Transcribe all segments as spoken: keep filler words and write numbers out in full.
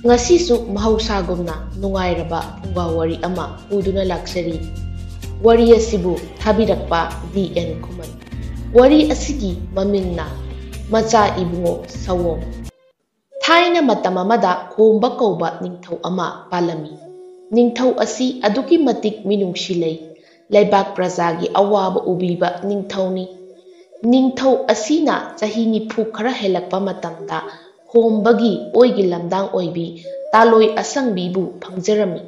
ꯉꯁꯤꯁꯨ ꯃꯍꯧꯁꯥꯒꯨꯝꯅ ꯅꯨꯡꯉꯥꯏꯔꯕ ꯐꯨꯡꯒꯥ ꯋꯥꯔꯤ ꯑꯃ ꯄꯨꯗꯨꯅ ꯂꯥꯛꯆꯔꯤ꯫ ꯋꯥꯔꯤ ꯑꯁꯤꯕꯨ ꯊꯥꯕꯤꯔꯛꯄ ꯗꯤ ꯑꯦꯟ ꯈꯨꯃꯟ꯫ ꯋꯥꯔꯤ ꯑꯁꯤꯒꯤ ꯃꯃꯤꯡꯅ ꯃꯆꯥ ꯏꯕꯨꯡꯉꯣ ꯁꯑꯣꯝ꯫ ꯊꯥꯏꯅ ꯃꯇꯝ ꯑꯃꯗ ꯈꯣꯝꯕ ꯀꯧꯕ ꯅꯤꯡꯊꯧ ꯑꯃ ꯄꯥꯜꯂꯝꯃꯤ꯫ ꯅꯤꯡꯊꯧ ꯑꯁꯤ ꯑꯗꯨꯛꯀꯤ ꯃꯇꯤꯛ ꯃꯤꯅꯨꯡꯁꯤ ꯂꯩ꯫ ꯂꯩꯕꯥꯛ ꯄ꯭ꯔꯖꯥꯒꯤ ꯑꯋꯥꯕ ꯎꯕꯤꯕ ꯅꯤꯡꯊꯧꯅꯤ꯫ ꯅꯤꯡꯊꯧ ꯑꯁꯤꯅ ꯆꯍꯤ ꯅꯤꯐꯨ ꯈꯔ ꯍꯦꯜꯂꯛꯄ ꯃꯇꯝꯗ ꯈꯣꯝꯕꯒꯤ ꯑꯣꯏꯒꯤ ꯂꯝꯗꯥꯡ ꯑꯣꯏꯕꯤ ꯇꯥꯂꯣꯏ ꯑꯁꯪꯕꯤꯕꯨ ꯐꯪꯖꯔꯝꯃꯤ꯫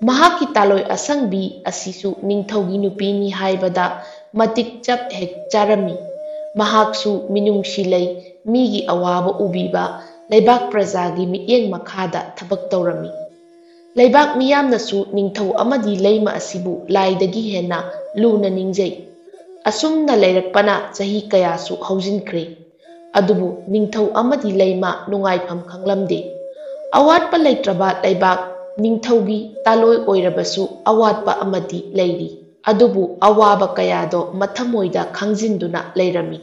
ꯃꯍꯥꯛꯀꯤ ꯇꯥꯂꯣꯏ ꯑꯁꯪꯕꯤ ꯑꯁꯤꯁꯨ ꯅꯤꯡꯊꯧꯒꯤ ꯅꯨꯄꯤꯅꯤ ꯍꯥꯏꯕꯗ ꯃꯇꯤꯛ ꯆꯞ ꯍꯦꯛ ꯆꯥꯔꯝꯃꯤ꯫ ꯃꯍꯥꯛꯁꯨ ꯃꯤꯅꯨꯡꯁꯤ ꯂꯩ, ꯃꯤꯒꯤ ꯑꯋꯥꯕ ꯎꯕꯤꯕ, ꯂꯩꯕꯥꯛ ꯄ꯭ꯔꯖꯥꯒꯤ ꯃꯤꯠꯌꯦꯡ ꯃꯈꯥꯗ ꯊꯕꯛ ꯇꯧꯔꯝꯃꯤ꯫ ꯂꯩꯕꯥꯛ ꯃꯤꯌꯥꯝꯅꯁꯨ ꯅꯤꯡꯊꯧ ꯑꯃꯗꯤ ꯂꯩꯃ ꯑꯁꯤꯕꯨ ꯂꯥꯏꯗꯒꯤ ꯍꯦꯟꯅ ꯂꯨꯅ ꯅꯤꯡꯖꯩ꯫ ꯑꯁꯨꯝꯅ ꯂꯩꯔꯛꯄꯅ ꯆꯍꯤ ꯀꯌꯥꯁꯨ ꯍꯧꯖꯤꯟꯈ꯭ꯔꯦ꯫ ꯑꯗꯨꯕꯨ ꯅꯤꯡꯊꯧ ꯑꯃꯗꯤ ꯂꯩꯃ ꯅꯨꯡꯉꯥꯏꯐꯝ ꯈꯪꯂꯝꯗꯦ꯫ ꯑꯋꯥꯠꯄ ꯂꯩꯇ꯭ꯔꯕ ꯂꯩꯕꯥꯛ ꯅꯤꯡꯊꯧꯒꯤ ꯇꯥꯂꯣꯏ ꯑꯣꯏꯔꯕꯁꯨ ꯑꯋꯥꯠꯄ ꯑꯃꯗꯤ ꯂꯩꯔꯤ꯫ ꯑꯗꯨꯕꯨ ꯑꯋꯥꯕ ꯀꯌꯥꯗꯣ ꯃꯊꯃꯣꯏꯗ ꯈꯪꯖꯤꯟꯗꯨꯅ ꯂꯩꯔꯝꯃꯤ꯫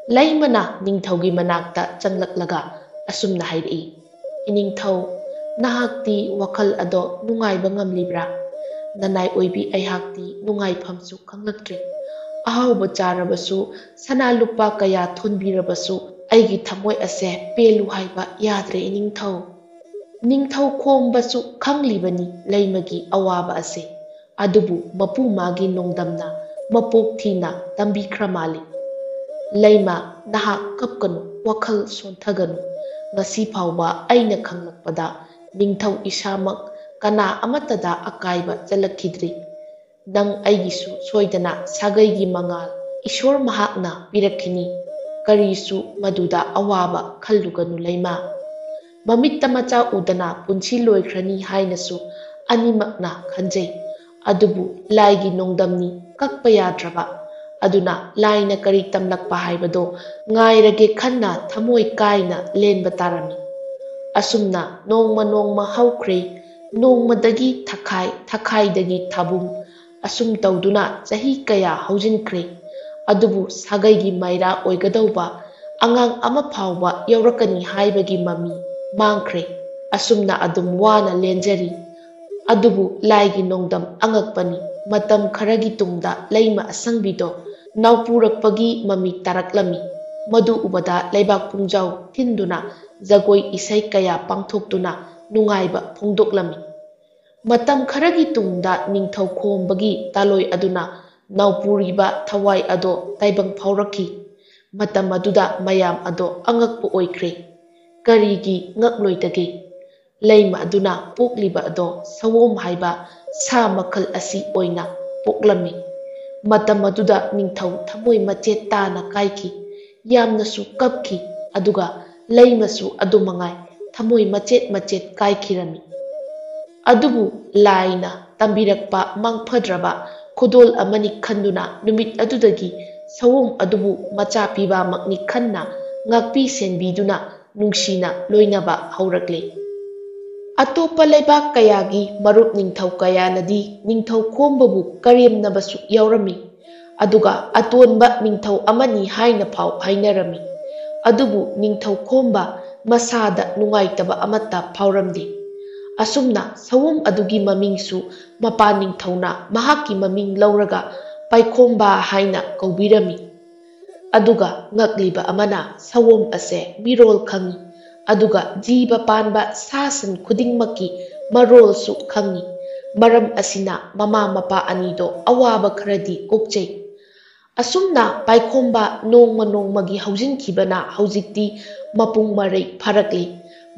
ꯂꯩꯃꯅ ꯅꯤꯡꯊꯧꯒꯤ ꯃꯅꯥꯛꯇ ꯆꯪꯂꯛꯂꯒ ꯑꯁꯨꯝꯅ ꯍꯥꯏꯔꯛꯏ, "ꯏꯅꯤꯡꯊꯧ, ꯅꯍꯥꯛꯇꯤ ꯋꯥꯈꯜ ꯑꯗꯣ ꯅꯨꯡꯉꯥꯏꯕ ꯉꯝꯂꯤꯕ꯭ꯔꯥ? ꯅꯅꯥꯏ ꯑꯣꯏꯕꯤ ꯑꯩꯍꯥꯛꯇꯤ ꯅꯨꯡꯉꯥꯏꯐꯝꯁꯨ ꯈꯪꯂꯛꯇ꯭ꯔꯦ꯫ ꯑꯍꯥꯎꯕ ꯆꯥꯔꯕꯁꯨ, ꯁꯅꯥ ꯂꯨꯄꯥ ꯀꯌꯥ ꯊꯣꯟꯕꯤꯔꯕꯁꯨ, ꯑꯩꯒꯤ ꯊꯃꯣꯏ ꯑꯁꯦ ꯄꯦꯜꯂꯨ ꯍꯥꯏꯕ ꯌꯥꯗ꯭ꯔꯦ ꯏꯅꯤꯡꯊꯧ꯫" ꯅꯤꯡꯊꯧ ꯈꯣꯝꯕꯁꯨ ꯈꯪꯂꯤꯕꯅꯤ ꯂꯩꯃꯒꯤ ꯑꯋꯥꯕ ꯑꯁꯦ꯫ ꯑꯗꯨꯕꯨ ꯃꯄꯨ ꯃꯥꯒꯤ ꯅꯣꯡꯗꯝꯅ ꯃꯄꯣꯛ ꯊꯤꯅ ꯇꯝꯕꯤꯈ꯭ꯔ ꯃꯥꯜꯂꯤ꯫ "ꯂꯩꯃ, ꯅꯍꯥꯛ ꯀꯞꯀꯅꯨ, ꯋꯥꯈꯜ ꯁꯣꯟꯊꯒꯅꯨ꯫ ꯉꯁꯤ ꯐꯥꯎꯕ ꯑꯩꯅ ꯈꯪꯂꯛꯄꯗ ꯅꯤꯡꯊꯧ ꯏꯁꯥꯃꯛ ꯀꯅꯥ ꯑꯃꯠꯇꯗ ꯑꯀꯥꯏꯕ ꯆꯠꯂꯛꯈꯤꯗ꯭ꯔꯤ꯫ ꯅꯪ ꯑꯩꯒꯤꯁꯨ ꯁꯣꯏꯗꯅ ꯁꯥꯒꯩꯒꯤ ꯃꯉꯥꯜ ꯏꯁꯣꯔ ꯃꯍꯥꯛꯅ ꯄꯤꯔꯛꯈꯤꯅꯤ꯫ ꯀꯔꯤꯁꯨ ꯃꯗꯨꯗ ꯑꯋꯥꯕ ꯈꯜꯂꯨꯒꯅꯨ ꯂꯩꯃ꯫ ꯃꯃꯤꯠꯇ ꯃꯆꯥ ꯎꯗꯅ ꯄꯨꯟꯁꯤ ꯂꯣꯏꯈ꯭ꯔꯅꯤ ꯍꯥꯏꯅꯁꯨ ꯑꯅꯤꯃꯛꯅ ꯈꯟꯖꯩ꯫ ꯑꯗꯨꯕꯨ ꯂꯥꯏꯒꯤ ꯅꯣꯡꯗꯝꯅꯤ, ꯀꯛꯄ ꯌꯥꯗ꯭ꯔꯕ꯫ ꯑꯗꯨꯅ ꯂꯥꯏꯅ ꯀꯔꯤ ꯇꯝꯂꯛꯄ ꯍꯥꯏꯕꯗꯣ ꯉꯥꯏꯔꯒꯦ ꯈꯟꯅ ꯊꯃꯣꯏ ꯀꯥꯏꯅ ꯂꯦꯟꯕ ꯇꯥꯔꯝꯃꯤ꯫ ꯑꯁꯨꯝꯅ ꯅꯣꯡꯃ ꯅꯣꯡꯃ ꯍꯧꯈ꯭ꯔꯦ꯫ ꯅꯣꯡꯃꯗꯒꯤ ꯊꯈꯥꯏ, ꯊꯈꯥꯏꯗꯒꯤ ꯊꯥꯕꯨꯡ, ꯑꯁꯨꯝ ꯇꯧꯗꯨꯅ ꯆꯍꯤ ꯀꯌꯥ ꯍꯧꯖꯤꯟꯈ꯭ꯔꯦ꯫ ꯑꯗꯨꯕꯨ ꯁꯥꯒꯩꯒꯤ ꯃꯩꯔꯥ ꯑꯣꯏꯒꯗꯧꯕ ꯑꯉꯥꯡ ꯑꯃ ꯐꯥꯎꯕ ꯌꯧꯔꯛꯀꯅꯤ ꯍꯥꯏꯕꯒꯤ ꯃꯃꯤ ꯃꯥꯡꯈ꯭ꯔꯦ꯫ ꯑꯁꯨꯝꯅ ꯑꯗꯨꯝ ꯋꯥꯅ ꯂꯦꯟꯖꯔꯤ꯫ ꯑꯗꯨꯕꯨ ꯂꯥꯏꯒꯤ ꯅꯣꯡꯗꯝ ꯑꯉꯛꯄꯅꯤ꯫ ꯃꯇꯝ ꯈꯔꯒꯤ ꯇꯨꯡꯗ ꯂꯩꯃ ꯑꯁꯪꯕꯤꯗꯣ ꯅꯥꯎꯄꯨꯔꯛꯄꯒꯤ ꯃꯃꯤ ꯇꯥꯔꯛꯂꯝꯃꯤ꯫ ꯃꯗꯨ ꯎꯕꯗ ꯂꯩꯕꯥꯛ ꯄꯨꯡꯖꯥꯎ ꯊꯤꯟꯗꯨꯅ ꯖꯒꯣꯏ ꯏꯁꯩ ꯀꯌꯥ ꯄꯥꯡꯊꯣꯛꯇꯨꯅ ꯅꯨꯡꯉꯥꯏꯕ ꯐꯣꯡꯗꯣꯛꯂꯝꯃꯤ꯫ ꯃꯇꯝ ꯈꯔꯒꯤ ꯇꯨꯡꯗ ꯅꯤꯡꯊꯧ ꯈꯣꯝꯕꯒꯤ ꯇꯥꯂꯣꯏ ꯑꯗꯨꯅ ꯅꯥꯎꯄꯨꯔꯤꯕ ꯊꯋꯥꯏ ꯑꯗꯣ ꯇꯥꯏꯕꯪ ꯐꯥꯎꯔꯛꯈꯤ꯫ ꯃꯇꯝ ꯑꯗꯨꯗ ꯃꯌꯥꯝ ꯑꯗꯣ ꯑꯉꯛꯄ ꯑꯣꯏꯈ꯭ꯔꯦ꯫ ꯀꯔꯤꯒꯤ ꯉꯛꯂꯣꯏꯗꯒꯦ? ꯂꯩꯃ ꯑꯗꯨꯅ ꯄꯣꯛꯂꯤꯕ ꯑꯗꯣ ꯁꯑꯣꯝ ꯍꯥꯏꯕ ꯁꯥ ꯃꯈꯜ ꯑꯁꯤ ꯑꯣꯏꯅ ꯄꯣꯛꯂꯝꯃꯤ꯫ ꯃꯇꯝ ꯑꯗꯨꯗ ꯅꯤꯡꯊꯧ ꯊꯃꯣꯏ ꯃꯆꯦꯠ ꯇꯥꯅ ꯀꯥꯏꯈꯤ꯫ ꯌꯥꯝꯅꯁꯨ ꯀꯞꯈꯤ꯫ ꯑꯗꯨꯒ ꯂꯩꯃꯁꯨ ꯑꯗꯨꯃꯉꯥꯏ ꯊꯃꯣꯏ ꯃꯆꯦꯠ ꯃꯆꯦꯠ ꯀꯥꯏꯈꯤꯔꯝꯃꯤ꯫ ꯑꯗꯨꯕꯨ ꯂꯥꯏꯅ ꯇꯝꯕꯤꯔꯛꯄ ꯃꯥꯡꯐꯗ꯭ꯔꯕ ꯈꯨꯗꯣꯜ ꯑꯃꯅꯤ ꯈꯟꯗꯨꯅ ꯅꯨꯃꯤꯠ ꯑꯗꯨꯗꯒꯤ ꯁꯑꯣꯝ ꯑꯗꯨꯕꯨ ꯃꯆꯥ ꯄꯤꯕꯃꯛꯅꯤ ꯈꯟꯅ ꯉꯥꯛꯄꯤ ꯁꯦꯟꯕꯤꯗꯨꯅ ꯅꯨꯡꯁꯤꯅ ꯂꯣꯏꯅꯕ ꯍꯧꯔꯛꯂꯦ꯫ ꯑꯇꯣꯞꯄ ꯂꯩꯕꯥꯛ ꯀꯌꯥꯒꯤ ꯃꯔꯨꯞ ꯅꯤꯡꯊꯧ ꯀꯌꯥꯅꯗꯤ ꯅꯤꯡꯊꯧ ꯈꯣꯝꯕꯕꯨ ꯀꯔꯦꯝꯅꯕꯁꯨ ꯌꯥꯎꯔꯝꯃꯤ꯫ ꯑꯗꯨꯒ ꯑꯇꯣꯟꯕ ꯅꯤꯡꯊꯧ ꯑꯃꯅꯤ ꯍꯥꯏꯅ ꯐꯥꯎ ꯍꯥꯏꯅꯔꯝꯃꯤ꯫ ꯑꯗꯨꯕꯨ ꯅꯤꯡꯊꯧ ꯈꯣꯝꯕ ꯃꯁꯥꯗ ꯅꯨꯡꯉꯥꯏꯇꯕ ꯑꯃꯠꯇ ꯐꯥꯎꯔꯝꯗꯦ꯫ ꯑꯁꯨꯝꯅ ꯁꯑꯣꯝ ꯑꯗꯨꯒꯤ ꯃꯃꯤꯡꯁꯨ ꯃꯄꯥꯟ ꯅꯤꯡꯊꯧꯅ ꯃꯍꯥꯛꯀꯤ ꯃꯃꯤꯡ ꯂꯧꯔꯒ ꯄꯥꯏꯈꯣꯝꯕ ꯍꯥꯏꯅ ꯀꯧꯕꯤꯔꯝꯃꯤ꯫ ꯑꯗꯨꯒ ꯉꯛꯂꯤꯕ ꯑꯃꯅ ꯁꯑꯣꯝ ꯑꯁꯦ ꯃꯤꯔꯣꯜ ꯈꯪꯏ꯫ ꯑꯗꯨꯒ ꯖꯤꯕ ꯄꯥꯟꯕ ꯁꯥ ꯁꯟ ꯈꯨꯗꯤꯡꯃꯛꯀꯤ ꯃꯔꯣꯜꯁꯨ ꯈꯪꯏ꯫ ꯃꯔꯝ ꯑꯁꯤꯅ ꯃꯃꯥ ꯃꯄꯥ ꯑꯅꯤꯗꯣ ꯑꯋꯥꯕ ꯈꯔꯗꯤ ꯀꯣꯛꯆꯩ꯫ ꯑꯁꯨꯝꯅ ꯄꯥꯏꯈꯣꯝꯕ ꯅꯣꯡꯃ ꯅꯣꯡꯃꯒꯤ ꯍꯧꯖꯤꯟꯈꯤꯕꯅ ꯍꯧꯖꯤꯛꯇꯤ ꯃꯄꯨꯡ ꯃꯔꯩ ꯐꯥꯔꯛꯂꯤ꯫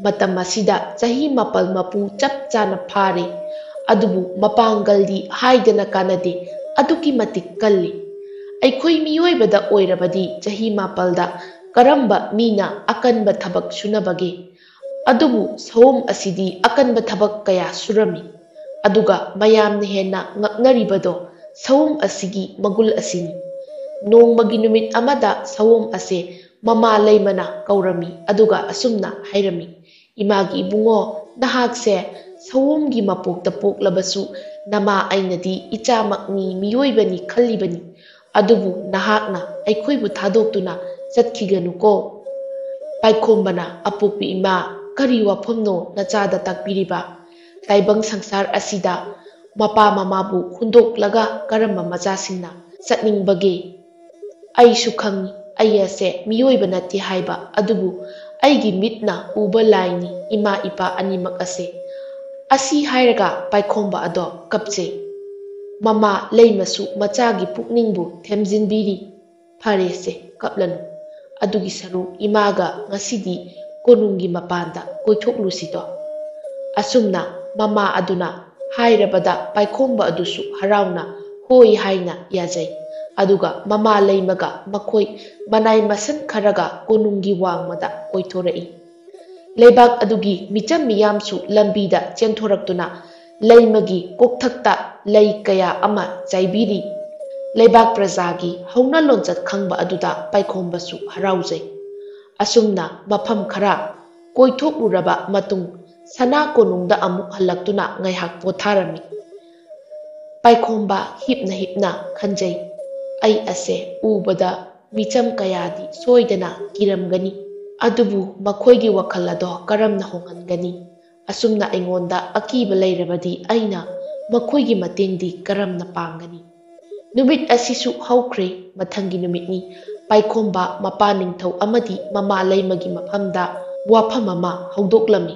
ꯃꯇꯝ ꯑꯁꯤꯗ ꯆꯍꯤ ꯃꯥꯄꯜ ꯃꯄꯨ ꯆꯞ ꯆꯥꯅ ꯐꯥꯔꯦ꯫ ꯑꯗꯨꯕꯨ ꯃꯄꯥꯡꯒꯜꯗꯤ ꯍꯥꯏꯗꯅ ꯀꯥꯟꯅꯗꯦ, ꯑꯗꯨꯛꯀꯤ ꯃꯇꯤꯛ ꯀꯜꯂꯤ꯫ ꯑꯩꯈꯣꯏ ꯃꯤꯑꯣꯏꯕꯗ ꯑꯣꯏꯔꯕꯗꯤ ꯆꯍꯤ ꯃꯥꯄꯜꯗ ꯀꯔꯝꯕ ꯃꯤꯅ ꯑꯀꯟꯕ ꯊꯕꯛ ꯁꯨꯅꯕꯒꯦ? ꯑꯗꯨꯕꯨ ꯁꯑꯣꯝ ꯑꯁꯤꯗꯤ ꯑꯀꯟꯕ ꯊꯕꯛ ꯀꯌꯥ ꯁꯨꯔꯝꯃꯤ꯫ ꯑꯗꯨꯒ ꯃꯌꯥꯝꯅ ꯍꯦꯟꯅ ꯉꯛꯅꯔꯤꯕꯗꯣ ꯁꯑꯣꯝ ꯑꯁꯤꯒꯤ ꯃꯒꯨꯜ ꯑꯁꯤꯅꯤ꯫ ꯅꯣꯡꯃꯒꯤ ꯅꯨꯃꯤꯠ ꯑꯃꯗ ꯁꯑꯣꯝ ꯑꯁꯦ ꯃꯃꯥ ꯂꯩꯃꯅ ꯀꯧꯔꯝꯃꯤ꯫ ꯑꯗꯨꯒ ꯑꯁꯨꯝꯅ ꯍꯥꯏꯔꯝꯃꯤ, "ꯏꯃꯥꯒꯤ ꯏꯕꯨꯡꯉꯣ, ꯅꯍꯥꯛꯁꯦ ꯁꯑꯣꯝꯒꯤ ꯃꯄꯣꯛꯇ ꯄꯣꯛꯂꯕꯁꯨ ꯅꯃꯥ ꯑꯩꯅꯗꯤ ꯏꯆꯥꯃꯛꯅꯤ, ꯃꯤꯑꯣꯏꯕꯅꯤ ꯈꯜꯂꯤꯕꯅꯤ꯫ ꯑꯗꯨꯕꯨ ꯅꯍꯥꯛꯅ ꯑꯩꯈꯣꯏꯕꯨ ꯊꯥꯗꯣꯛꯇꯨꯅ ꯆꯠꯈꯤꯒꯅꯨꯀꯣ꯫" ꯄꯥꯏꯈꯣꯝꯕꯅ, "ꯑꯄꯣꯛꯄꯤ ꯏꯃꯥ, ꯀꯔꯤ ꯋꯥꯐꯝꯅꯣ ꯅꯆꯥꯗ ꯇꯥꯛꯄꯤꯔꯤꯕ? ꯇꯥꯏꯕꯪ ꯁꯪꯁꯥꯔ ꯑꯁꯤꯗ ꯃꯄꯥ ꯃꯃꯥꯕꯨ ꯍꯨꯟꯗꯣꯛꯂꯒ ꯀꯔꯝꯕ ꯃꯆꯥꯁꯤꯡꯅ ꯆꯠꯅꯤꯡꯕꯒꯦ? ꯑꯩꯁꯨ ꯈꯪꯏ, ꯑꯩ ꯑꯁꯦ ꯃꯤꯑꯣꯏꯕ ꯅꯠꯇꯦ ꯍꯥꯏꯕ, ꯑꯗꯨꯕꯨ ꯑꯩꯒꯤ ꯃꯤꯠꯅ ꯎꯕ ꯂꯥꯏꯅꯤ ꯏꯃꯥ ꯏꯄꯥ ꯑꯅꯤꯃꯛ ꯑꯁꯦ꯫ ꯑꯁꯤ ꯍꯥꯏꯔꯒ ꯄꯥꯏꯈꯣꯝꯕ ꯑꯗꯣ ꯀꯞꯆꯩ꯫ ꯃꯃꯥ ꯂꯩꯃꯁꯨ ꯃꯆꯥꯒꯤ ꯄꯨꯛꯅꯤꯡꯕꯨ ꯊꯦꯝꯖꯤꯟꯕꯤꯔꯤ꯫ ꯐꯔꯦꯁꯦ, ꯀꯞꯂꯅꯨ꯫ ꯑꯗꯨꯒꯤ ꯁꯔꯨꯛ ꯏꯃꯥꯒ ꯉꯁꯤꯗꯤ ꯀꯣꯅꯨꯡꯒꯤ ꯃꯄꯥꯟꯗ ꯀꯣꯏꯊꯣꯛꯂꯨꯁꯤꯗꯣ꯫ ꯑꯁꯨꯝꯅ ꯃꯃꯥ ꯑꯗꯨꯅ ꯍꯥꯏꯔꯕꯗ ꯄꯥꯏꯈꯣꯝꯕ ꯑꯗꯨꯁꯨ ꯍꯔꯥꯎꯅ ꯍꯣꯏ ꯍꯥꯏꯅ ꯌꯥꯖꯩ꯫ ꯑꯗꯨꯒ ꯃꯃꯥ ꯂꯩꯃꯒ ꯃꯈꯣꯏ ꯃꯅꯥꯏ ꯃꯁꯟ ꯈꯔꯒ ꯀꯣꯅꯨꯡꯒꯤ ꯋꯥꯡꯃꯗ ꯀꯣꯏꯊꯣꯔꯛꯏ꯫ ꯂꯩꯕꯥꯛ ꯑꯗꯨꯒꯤ ꯃꯤꯆꯝ ꯃꯤꯌꯥꯝꯁꯨ ꯂꯝꯕꯤꯗ ꯆꯦꯟꯊꯣꯔꯛꯇꯨꯅ ꯂꯩꯃꯒꯤ ꯀꯣꯛꯊꯛꯇ ꯂꯩ ꯀꯌꯥ ꯑꯃ ꯆꯥꯏꯕꯤꯔꯤ꯫ ꯂꯩꯕꯥꯛ ꯄ꯭ꯔꯖꯥꯒꯤ ꯍꯧꯅ ꯂꯣꯟꯆꯠ ꯈꯪꯕ ꯑꯗꯨꯗ ꯄꯥꯏꯈꯣꯝꯕꯁꯨ ꯍꯔꯥꯎꯖꯩ꯫ ꯑꯁꯨꯝꯅ ꯃꯐꯝ ꯈꯔ ꯀꯣꯏꯊꯣꯛꯂꯨꯔꯕ ꯃꯇꯨꯡ ꯁꯅꯥ ꯀꯣꯅꯨꯡꯗ ꯑꯃꯨꯛ ꯍꯜꯂꯛꯇꯨꯅ ꯉꯥꯏꯍꯥꯛ ꯄꯣꯊꯥꯔꯝꯃꯤ꯫ ꯄꯥꯏꯈꯣꯝꯕ ꯍꯤꯞꯅ ꯍꯤꯞꯅ ꯈꯟꯖꯩ, "ꯑꯩ ꯑꯁꯦ ꯎꯕꯗ ꯃꯤꯆꯝ ꯀꯌꯥꯗꯤ ꯁꯣꯏꯗꯅ ꯀꯤꯔꯝꯒꯅꯤ꯫ ꯑꯗꯨꯕꯨ ꯃꯈꯣꯏꯒꯤ ꯋꯥꯈꯜ ꯑꯗꯣ ꯀꯔꯝꯅ ꯍꯣꯡꯍꯟꯒꯅꯤ? ꯑꯁꯨꯝꯅ ꯑꯩꯉꯣꯟꯗ ꯑꯀꯤꯕ ꯂꯩꯔꯕꯗꯤ ꯑꯩꯅ ꯃꯈꯣꯏꯒꯤ ꯃꯇꯦꯡꯗꯤ ꯀꯔꯝꯅ ꯄꯥꯡꯒꯅꯤ?" ꯅꯨꯃꯤꯠ ꯑꯁꯤꯁꯨ ꯍꯧꯈ꯭ꯔꯦ꯫ ꯃꯊꯪꯒꯤ ꯅꯨꯃꯤꯠꯅꯤ꯫ ꯄꯥꯏꯈꯣꯝꯕ ꯃꯄꯥ ꯅꯤꯡꯊꯧ ꯑꯃꯗꯤ ꯃꯃꯥ ꯂꯩꯃꯒꯤ ꯃꯐꯝꯗ ꯋꯥꯐꯝ ꯑꯃ ꯍꯧꯗꯣꯛꯂꯝꯃꯤ꯫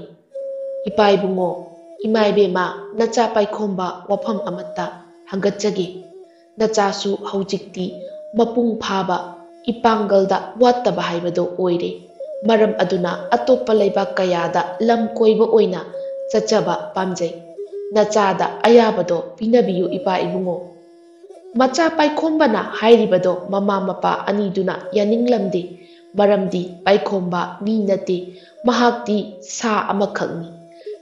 "ꯏꯄꯥ ꯏꯕꯨꯡꯉꯣ, ꯏꯃꯥ ꯏꯕꯦꯝꯃ, ꯅꯆꯥ ꯄꯥꯏꯈꯣꯝꯕ ꯋꯥꯐꯝ ꯑꯃꯠꯇ ꯍꯪꯒꯠꯆꯒꯦ꯫ ꯅꯆꯥꯁꯨ ꯍꯧꯖꯤꯛꯇꯤ ꯃꯄꯨꯡ ꯐꯥꯕ ꯏꯄꯥꯡꯒꯜꯗ ꯋꯥꯠꯇꯕ ꯍꯥꯏꯕꯗꯣ ꯑꯣꯏꯔꯦ꯫ ꯃꯔꯝ ꯑꯗꯨꯅ ꯑꯇꯣꯞꯄ ꯂꯩꯕꯥꯛ ꯀꯌꯥꯗ ꯂꯝ ꯀꯣꯏꯕ ꯑꯣꯏꯅ ꯆꯠꯆꯕ ꯄꯥꯝꯖꯩ꯫ ꯅꯆꯥꯗ ꯑꯌꯥꯕꯗꯣ ꯄꯤꯅꯕꯤꯌꯨ ꯏꯄꯥ ꯏꯕꯨꯡꯉꯣ꯫" ꯃꯆꯥ ꯄꯥꯏꯈꯣꯝꯕꯅ ꯍꯥꯏꯔꯤꯕꯗꯣ ꯃꯃꯥ ꯃꯄꯥ ꯑꯅꯤꯗꯨꯅ ꯌꯥꯅꯤꯡꯂꯝꯗꯦ꯫ ꯃꯔꯝꯗꯤ ꯄꯥꯏꯈꯣꯝꯕ ꯃꯤ ꯅꯠꯇꯦ, ꯃꯍꯥꯛꯇꯤ ꯁꯥ ꯑꯃꯈꯛꯅꯤ꯫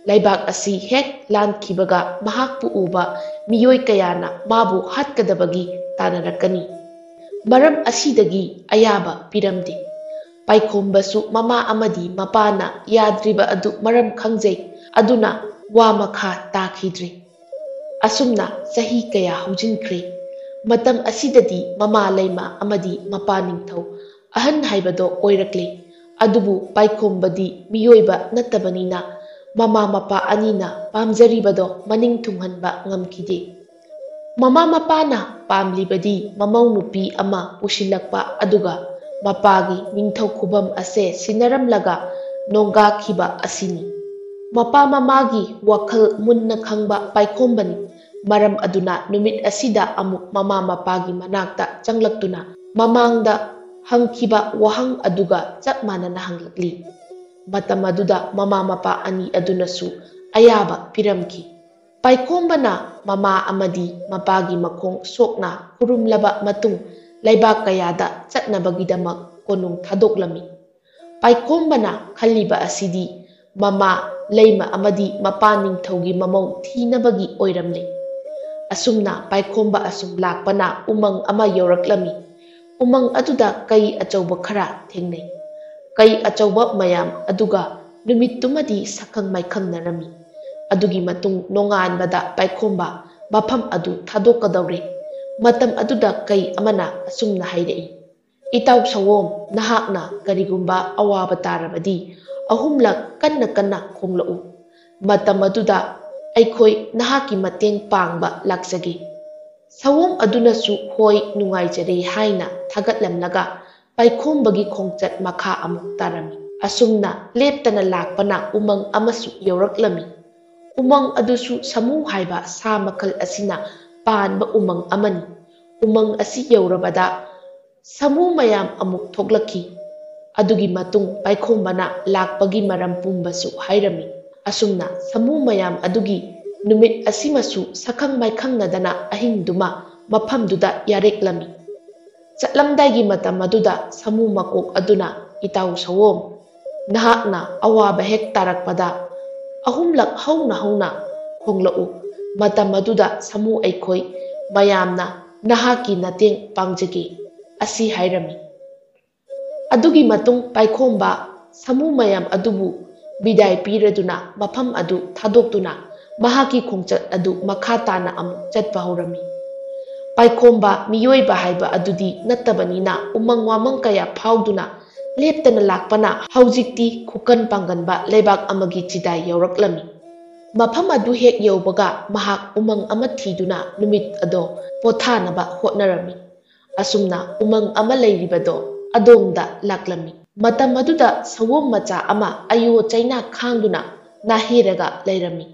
ꯂꯩꯕꯥꯛ ꯑꯁꯤ ꯍꯦꯛ ꯂꯥꯟꯈꯤꯕꯒ ꯃꯍꯥꯛꯄꯨ ꯎꯕ ꯃꯤꯑꯣꯏ ꯀꯌꯥꯅ ꯃꯥꯕꯨ ꯍꯥꯠꯀꯗꯕꯒꯤ ꯇꯥꯟꯅꯔꯛꯀꯅꯤ꯫ ꯃꯔꯝ ꯑꯁꯤꯗꯒꯤ ꯑꯌꯥꯕ ꯄꯤꯔꯝꯗꯦ꯫ ꯄꯥꯏꯈꯣꯝꯕꯁꯨ ꯃꯃꯥ ꯑꯃꯗꯤ ꯃꯄꯥꯅ ꯌꯥꯗ꯭ꯔꯤꯕ ꯑꯗꯨ ꯃꯔꯝ ꯈꯪꯖꯩ, ꯑꯗꯨꯅ ꯋꯥ ꯃꯈꯥ ꯇꯥꯈꯤꯗ꯭ꯔꯦ꯫ ꯑꯁꯨꯝꯅ ꯆꯍꯤ ꯀꯌꯥ ꯍꯧꯖꯤꯟꯈ꯭ꯔꯦ꯫ ꯃꯇꯝ ꯑꯁꯤꯗꯗꯤ ꯃꯃꯥ ꯂꯩꯃ ꯑꯃꯗꯤ ꯃꯄꯥ ꯅꯤꯡꯊꯧ ꯑꯍꯟ ꯍꯥꯏꯕꯗꯣ ꯑꯣꯏꯔꯛꯂꯦ꯫ ꯑꯗꯨꯕꯨ ꯄꯥꯏꯈꯣꯝꯕꯗꯤ ꯃꯤꯑꯣꯏꯕ ꯅꯠꯇꯕꯅꯤꯅ ꯃꯃꯥ ꯃꯄꯥ ꯑꯅꯤꯅ ꯄꯥꯝꯖꯔꯤꯕꯗꯣ ꯃꯅꯤꯡ ꯊꯨꯡꯍꯟꯕ ꯉꯝꯈꯤꯗꯦ꯫ ꯃꯃꯥ ꯃꯄꯥꯅ ꯄꯥꯝꯂꯤꯕꯗꯤ ꯃꯃꯧ ꯅꯨꯄꯤ ꯑꯃ ꯄꯨꯁꯤꯜꯂꯛꯄ ꯑꯗꯨꯒ ꯃꯄꯥꯒꯤ ꯅꯤꯡꯊꯧ ꯈꯨꯕꯝ ꯑꯁꯦ ꯁꯤꯟꯅꯔꯝꯂꯒ ꯅꯣꯡꯒꯥꯈꯤꯕ ꯑꯁꯤꯅꯤ꯫ ꯃꯄꯥ ꯃꯃꯥꯒꯤ ꯋꯥꯈꯜ ꯃꯨꯟꯅ ꯈꯪꯕ ꯄꯥꯏꯈꯣꯝꯕꯅꯤ꯫ ꯃꯔꯝ ꯑꯗꯨꯅ ꯅꯨꯃꯤꯠ ꯑꯁꯤꯗ ꯑꯃꯨꯛ ꯃꯃꯥ ꯃꯄꯥꯒꯤ ꯃꯅꯥꯛꯇ ꯆꯪꯂꯛꯇꯨꯅ ꯃꯃꯥꯡꯗ ꯍꯪꯈꯤꯕ ꯋꯥꯍꯪ ꯑꯗꯨꯒ ꯆꯞ ꯃꯥꯟꯅꯅ ꯍꯪꯂꯛꯂꯤ꯫ ꯃꯇꯝ ꯑꯗꯨꯗ ꯃꯃꯥ ꯃꯄꯥ ꯑꯅꯤ ꯑꯗꯨꯅꯁꯨ ꯑꯌꯥꯕ ꯄꯤꯔꯝꯈꯤ꯫ ꯄꯥꯏꯈꯣꯝꯕꯅ ꯃꯃꯥ ꯑꯃꯗꯤ ꯃꯄꯥꯒꯤ ꯃꯈꯣꯡ ꯁꯣꯛꯅ ꯈꯨꯔꯨꯝꯂꯕ ꯃꯇꯨꯡ ꯂꯩꯕꯥꯛ ꯀꯌꯥꯗ ꯆꯠꯅꯕꯒꯤꯗꯃꯛ ꯀꯣꯅꯨꯡ ꯊꯥꯗꯣꯛꯂꯝꯃꯤ꯫ ꯄꯥꯏꯈꯣꯝꯕꯅ ꯈꯜꯂꯤꯕ ꯑꯁꯤꯗꯤ ꯃꯃꯥ ꯂꯩꯃ ꯑꯃꯗꯤ ꯃꯄꯥ ꯅꯤꯡꯊꯧꯒꯤ ꯃꯃꯧ ꯊꯤꯅꯕꯒꯤ ꯑꯣꯏꯔꯝꯂꯦ꯫ ꯑꯁꯨꯝꯅ ꯄꯥꯏꯈꯣꯝꯕ ꯑꯁꯨꯝ ꯂꯥꯛꯄꯅ ꯎꯃꯪ ꯑꯃ ꯌꯧꯔꯛꯂꯝꯃꯤ꯫ ꯎꯃꯪ ꯑꯗꯨꯗ ꯀꯩ ꯑꯆꯧꯕ ꯈꯔ ꯊꯦꯡꯅꯩ꯫ ꯀꯩ ꯑꯆꯧꯕ ꯃꯌꯥꯝ ꯑꯗꯨꯒ ꯅꯨꯃꯤꯠꯇꯨꯃꯗꯤ ꯁꯛꯈꯪ ꯃꯥꯏꯈꯪꯅꯔꯝꯃꯤ꯫ ꯑꯗꯨꯒꯤ ꯃꯇꯨꯡ ꯅꯣꯡꯉꯥꯟꯕꯗ ꯄꯥꯏꯈꯣꯝꯕ ꯃꯐꯝ ꯑꯗꯨ ꯊꯥꯗꯣꯛꯀꯗꯧꯔꯦ꯫ ꯃꯇꯝ ꯑꯗꯨꯗ ꯀꯩ ꯑꯃꯅ ꯑꯁꯨꯝꯅ ꯍꯥꯏꯔꯛꯏ, "ꯏꯇꯥꯎ ꯁꯑꯣꯝ, ꯅꯍꯥꯛꯅ ꯀꯔꯤꯒꯨꯝꯕ ꯑꯋꯥꯕ ꯇꯥꯔꯕꯗꯤ ꯑꯍꯨꯝꯂꯛ ꯀꯟꯅ ꯀꯟꯅ ꯈꯣꯡꯂꯛꯎ꯫ ꯃꯇꯝ ꯑꯗꯨꯗ ꯑꯩꯈꯣꯏ ꯅꯍꯥꯛꯀꯤ ꯃꯇꯦꯡ ꯄꯥꯡꯕ ꯂꯥꯛꯆꯒꯦ꯫" ꯁꯑꯣꯝ ꯑꯗꯨꯅꯁꯨ "ꯍꯣꯏ, ꯅꯨꯡꯉꯥꯏꯖꯔꯦ" ꯍꯥꯏꯅ ꯊꯥꯒꯠꯂꯝꯂꯒ ꯄꯥꯏꯈꯣꯝꯕꯒꯤ ꯈꯣꯡꯆꯠ ꯃꯈꯥ ꯑꯃꯨꯛ ꯇꯥꯔꯝꯃꯤ꯫ ꯑꯁꯨꯝꯅ ꯂꯦꯞꯇꯅ ꯂꯥꯛꯄꯅ ꯎꯃꯪ ꯑꯃꯁꯨ ꯌꯧꯔꯛꯂꯝꯃꯤ꯫ ꯎꯃꯪ ꯑꯗꯨꯁꯨ ꯁꯥꯃꯨ ꯍꯥꯏꯕ ꯁꯥ ꯃꯈꯜ ꯑꯁꯤꯅ ꯄꯥꯟꯕ ꯎꯃꯪ ꯑꯃꯅꯤ꯫ ꯎꯃꯪ ꯑꯁꯤ ꯌꯧꯔꯕꯗ ꯁꯥꯃꯨ ꯃꯌꯥꯝ ꯑꯃꯨꯛ ꯊꯣꯛꯂꯛꯈꯤ꯫ ꯑꯗꯨꯒꯤ ꯃꯇꯨꯡ ꯄꯥꯏꯈꯣꯝꯕꯅ ꯂꯥꯛꯄꯒꯤ ꯃꯔꯝ ꯄꯨꯝꯕꯁꯨ ꯍꯥꯏꯔꯝꯃꯤ꯫ ꯑꯁꯨꯝꯅ ꯁꯥꯃꯨ ꯃꯌꯥꯝ ꯑꯗꯨꯒꯤ ꯅꯨꯃꯤꯠ ꯑꯁꯤꯃꯁꯨ ꯁꯛꯈꯪ ꯃꯥꯏꯈꯪꯅꯗꯅ ꯑꯍꯤꯡꯗꯨꯃ ꯃꯐꯝꯗꯨꯗ ꯌꯥꯔꯦꯛꯂꯝꯃꯤ꯫ ꯆꯠꯂꯝꯗꯥꯏꯒꯤ ꯃꯇꯝ ꯑꯗꯨꯗ ꯁꯥꯃꯨ ꯃꯀꯣꯛ ꯑꯗꯨꯅ, "ꯏꯇꯥꯎ ꯁꯑꯣꯝ, ꯅꯍꯥꯛꯅ ꯑꯋꯥꯕ ꯍꯦꯛ ꯇꯥꯔꯛꯄꯗ ꯑꯍꯨꯝꯂꯛ ꯍꯧꯅ ꯍꯧꯅ ꯈꯣꯡꯂꯛꯎ꯫ ꯃꯇꯝ ꯑꯗꯨꯗ ꯁꯥꯃꯨ ꯑꯩꯈꯣꯏ ꯃꯌꯥꯝꯅ ꯅꯍꯥꯛꯀꯤ ꯃꯇꯦꯡ ꯄꯥꯡꯖꯒꯦ" ꯑꯁꯤ ꯍꯥꯏꯔꯝꯃꯤ꯫ ꯑꯗꯨꯒꯤ ꯃꯇꯨꯡ ꯄꯥꯏꯈꯣꯝꯕ ꯁꯥꯃꯨ ꯃꯌꯥꯝ ꯑꯗꯨꯕꯨ ꯕꯤꯗꯥꯏ ꯄꯤꯔꯗꯨꯅ ꯃꯐꯝ ꯑꯗꯨ ꯊꯥꯗꯣꯛꯇꯨꯅ ꯃꯍꯥꯛꯀꯤ ꯈꯣꯡꯆꯠ ꯑꯗꯨ ꯃꯈꯥ ꯇꯥꯅ ꯑꯃꯨꯛ ꯆꯠꯄ ꯍꯧꯔꯝꯃꯤ꯫ ꯄꯥꯏꯈꯣꯝꯕ ꯃꯤꯑꯣꯏꯕ ꯍꯥꯏꯕ ꯑꯗꯨꯗꯤ ꯅꯠꯇꯕꯅꯤꯅ ꯎꯃꯪ ꯋꯥꯃꯪ ꯀꯌꯥ ꯐꯥꯎꯗꯨꯅ ꯂꯦꯞꯇꯅ ꯂꯥꯛꯄꯅ ꯍꯧꯖꯤꯛꯇꯤ ꯈꯨꯀꯟ ꯄꯥꯡꯒꯟꯕ ꯂꯩꯕꯥꯛ ꯑꯃꯒꯤ ꯆꯤꯗꯥꯏ ꯌꯧꯔꯛꯂꯝꯃꯤ꯫ ꯃꯐꯝ ꯑꯗꯨ ꯍꯦꯛ ꯌꯧꯕꯒ ꯃꯍꯥꯛ ꯎꯃꯪ ꯑꯃ ꯊꯤꯗꯨꯅ ꯅꯨꯃꯤꯠ ꯑꯗꯣ ꯄꯣꯊꯥꯅꯕ ꯍꯣꯠꯅꯔꯝꯃꯤ꯫ ꯑꯁꯨꯝꯅ ꯎꯃꯪ ꯑꯃ ꯂꯩꯔꯤꯕꯗꯣ ꯑꯗꯣꯝꯗ ꯂꯥꯛꯂꯝꯃꯤ꯫ ꯃꯇꯝ ꯑꯗꯨꯗ ꯁꯑꯣꯝ ꯃꯆꯥ ꯑꯃ ꯑꯌꯣ ꯆꯩꯅꯥ ꯈꯥꯡꯗꯨꯅ ꯅꯥꯍꯦꯔꯒ ꯂꯩꯔꯝꯃꯤ꯫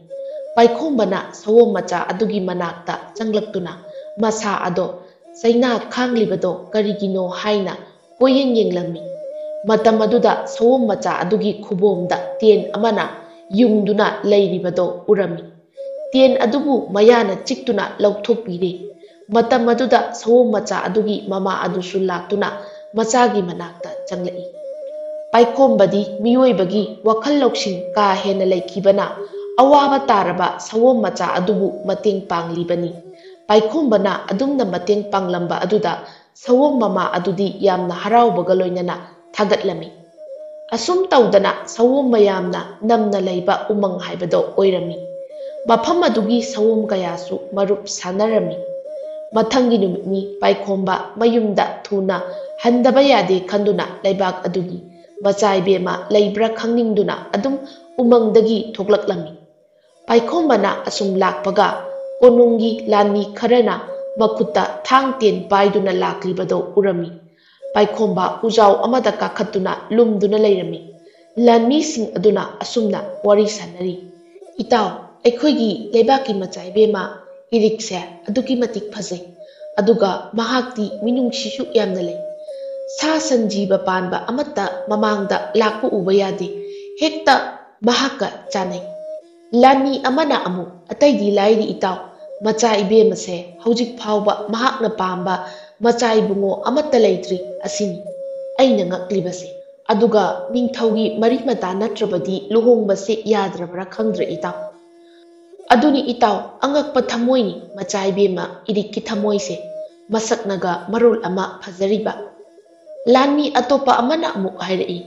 ꯄꯥꯏꯈꯣꯝꯕꯅ ꯁꯑꯣꯝ ꯃꯆꯥ ꯑꯗꯨꯒꯤ ꯃꯅꯥꯛꯇ ꯆꯪꯂꯛꯇꯨꯅ ꯃꯁꯥ ꯑꯗꯣ ꯆꯩꯅꯥ ꯈꯥꯡꯂꯤꯕꯗꯣ ꯀꯔꯤꯒꯤꯅꯣ ꯍꯥꯏꯅ ꯀꯣꯏꯌꯦꯡ ꯌꯦꯡꯂꯝꯃꯤ꯫ ꯃꯇꯝ ꯑꯗꯨꯗ ꯁꯑꯣꯝ ꯃꯆꯥ ꯑꯗꯨꯒꯤ ꯈꯨꯕꯣꯝꯗ ꯇꯦꯟ ꯑꯃꯅ ꯌꯨꯡꯗꯨꯅ ꯂꯩꯔꯤꯕꯗꯣ ꯎꯔꯝꯃꯤ꯫ ꯇꯦꯟ ꯑꯗꯨꯕꯨ ꯃꯌꯥꯅ ꯆꯤꯛꯇꯨꯅ ꯂꯧꯊꯣꯛꯄꯤꯔꯦ꯫ ꯃꯇꯝ ꯑꯗꯨꯗ ꯁꯑꯣꯝ ꯃꯆꯥ ꯑꯗꯨꯒꯤ ꯃꯃꯥ ꯑꯗꯨꯁꯨ ꯂꯥꯛꯇꯨꯅ ꯃꯆꯥꯒꯤ ꯃꯅꯥꯛꯇ ꯆꯪꯂꯛꯏ꯫ ꯄꯥꯏꯈꯣꯝꯕꯗꯤ ꯃꯤꯑꯣꯏꯕꯒꯤ ꯋꯥꯈꯜ ꯂꯧꯁꯤꯡ ꯀꯥ ꯍꯦꯟꯅ ꯂꯩꯈꯤꯕꯅ ꯑꯋꯥꯕ ꯇꯥꯔꯕ ꯁꯑꯣꯝ ꯃꯆꯥ ꯑꯗꯨꯕꯨ ꯃꯇꯦꯡ ꯄꯥꯡꯂꯤꯕꯅꯤ꯫ ꯄꯥꯏꯈꯣꯝꯕꯅ ꯑꯗꯨꯝꯅ ꯃꯇꯦꯡ ꯄꯥꯡꯂꯝꯕ ꯑꯗꯨꯗ ꯁꯑꯣꯝ ꯃꯃꯥ ꯑꯗꯨꯗꯤ ꯌꯥꯝꯅ ꯍꯔꯥꯎꯕꯒ ꯂꯣꯏꯅꯅ ꯊꯥꯒꯠꯂꯝꯃꯤ꯫ ꯑꯁꯨꯝ ꯇꯧꯗꯅ ꯁꯑꯣꯝ ꯃꯌꯥꯝꯅ ꯅꯝꯅ ꯂꯩꯕ ꯎꯃꯪ ꯍꯥꯏꯕꯗꯣ ꯑꯣꯏꯔꯝꯃꯤ꯫ ꯃꯐꯝ ꯑꯗꯨꯒꯤ ꯁꯑꯣꯝ ꯀꯌꯥꯁꯨ ꯃꯔꯨꯞ ꯁꯥꯟꯅꯔꯝꯃꯤ꯫ ꯃꯊꯪꯒꯤ ꯅꯨꯃꯤꯠꯅꯤ ꯄꯥꯏꯈꯣꯝꯕ ꯃꯌꯨꯝꯗ ꯊꯨꯅ ꯍꯟꯗꯕ ꯌꯥꯗꯦ ꯈꯟꯗꯨꯅ ꯂꯩꯕꯥꯛ ꯑꯗꯨꯒꯤ ꯃꯆꯥ ꯏꯕꯦꯝꯃ ꯂꯩꯕ꯭ꯔꯥ ꯈꯪꯅꯤꯡꯗꯨꯅ ꯑꯗꯨꯝ ꯎꯃꯪꯗꯒꯤ ꯊꯣꯛꯂꯛꯂꯝꯃꯤ꯫ ꯄꯥꯏꯈꯣꯝꯕꯅ ꯑꯁꯨꯝ ꯂꯥꯛꯄꯒ ꯀꯣꯅꯨꯡꯒꯤ ꯂꯥꯟꯃꯤ ꯈꯔꯅ ꯃꯈꯨꯠꯇ ꯊꯥꯡ ꯇꯦꯟ ꯄꯥꯏꯗꯨꯅ ꯂꯥꯛꯂꯤꯕꯗꯣ ꯎꯔꯝꯃꯤ꯫ ꯄꯥꯏꯈꯣꯝꯕ ꯎꯖꯥꯎ ꯑꯃꯗ ꯀꯥꯈꯠꯇꯨꯅ ꯂꯨꯝꯗꯨꯅ ꯂꯩꯔꯝꯃꯤ꯫ ꯂꯥꯟꯃꯤꯁꯤꯡ ꯑꯗꯨꯅ ꯑꯁꯨꯝꯅ ꯋꯥꯔꯤ ꯁꯥꯟꯅꯔꯤ, "ꯏꯇꯥꯎ, ꯑꯩꯈꯣꯏꯒꯤ ꯂꯩꯕꯥꯛꯀꯤ ꯃꯆꯥ ꯏꯕꯦꯝꯃ ꯏꯔꯤꯛꯁꯦ ꯑꯗꯨꯛꯀꯤ ꯃꯇꯤꯛ ꯐꯖꯩ꯫ ꯑꯗꯨꯒ ꯃꯍꯥꯛꯇꯤ ꯃꯤꯅꯨꯡꯁꯤꯁꯨ ꯌꯥꯝꯅ ꯂꯩ꯫ ꯁꯥ ꯁꯟ ꯖꯤꯕ ꯄꯥꯟꯕ ꯑꯃꯠꯇ ꯃꯃꯥꯡꯗ ꯂꯥꯛꯄ ꯎꯕ ꯌꯥꯗꯦ꯫ ꯍꯦꯛꯇ ꯃꯍꯥꯛꯀ ꯆꯥꯟꯅꯩ꯫ ꯂꯥꯟꯃꯤ ꯑꯃꯅ ꯑꯃꯨꯛ, ꯑꯇꯩꯗꯤ ꯂꯥꯏꯔꯤ ꯏꯇꯥꯎ, ꯃꯆꯥ ꯏꯕꯦꯝꯃꯁꯦ ꯍꯧꯖꯤꯛ ꯐꯥꯎꯕ ꯃꯍꯥꯛꯅ ꯄꯥꯝꯕ ꯃꯆꯥ ꯏꯕꯨꯡꯉꯣ ꯑꯃꯠꯇ ꯂꯩꯇ꯭ꯔꯤ꯫ ꯑꯁꯤꯅꯤ ꯑꯩꯅ ꯉꯛꯂꯤꯕꯁꯦ꯫ ꯑꯗꯨꯒ ꯅꯤꯡꯊꯧꯒꯤ ꯃꯔꯤ ꯃꯇꯥ ꯅꯠꯇ꯭ꯔꯕꯗꯤ ꯂꯨꯍꯣꯡꯕꯁꯦ ꯌꯥꯗ꯭ꯔꯕ꯭ꯔꯥ ꯈꯪꯗ꯭ꯔꯦ ꯏꯇꯥꯎ꯫ ꯑꯗꯨꯅꯤ ꯏꯇꯥꯎ, ꯑꯉꯛꯄ ꯊꯃꯣꯏꯅꯤ ꯃꯆꯥ ꯏꯕꯦꯝꯃ ꯏꯔꯤꯛꯀꯤ ꯊꯃꯣꯏꯁꯦ, ꯃꯁꯛꯅꯒ ꯃꯔꯣꯜ ꯑꯃ ꯐꯖꯔꯤꯕ꯫" ꯂꯥꯟꯃꯤ ꯑꯇꯣꯞꯄ ꯑꯃꯅ ꯑꯃꯨꯛ ꯍꯥꯏꯔꯛꯏ,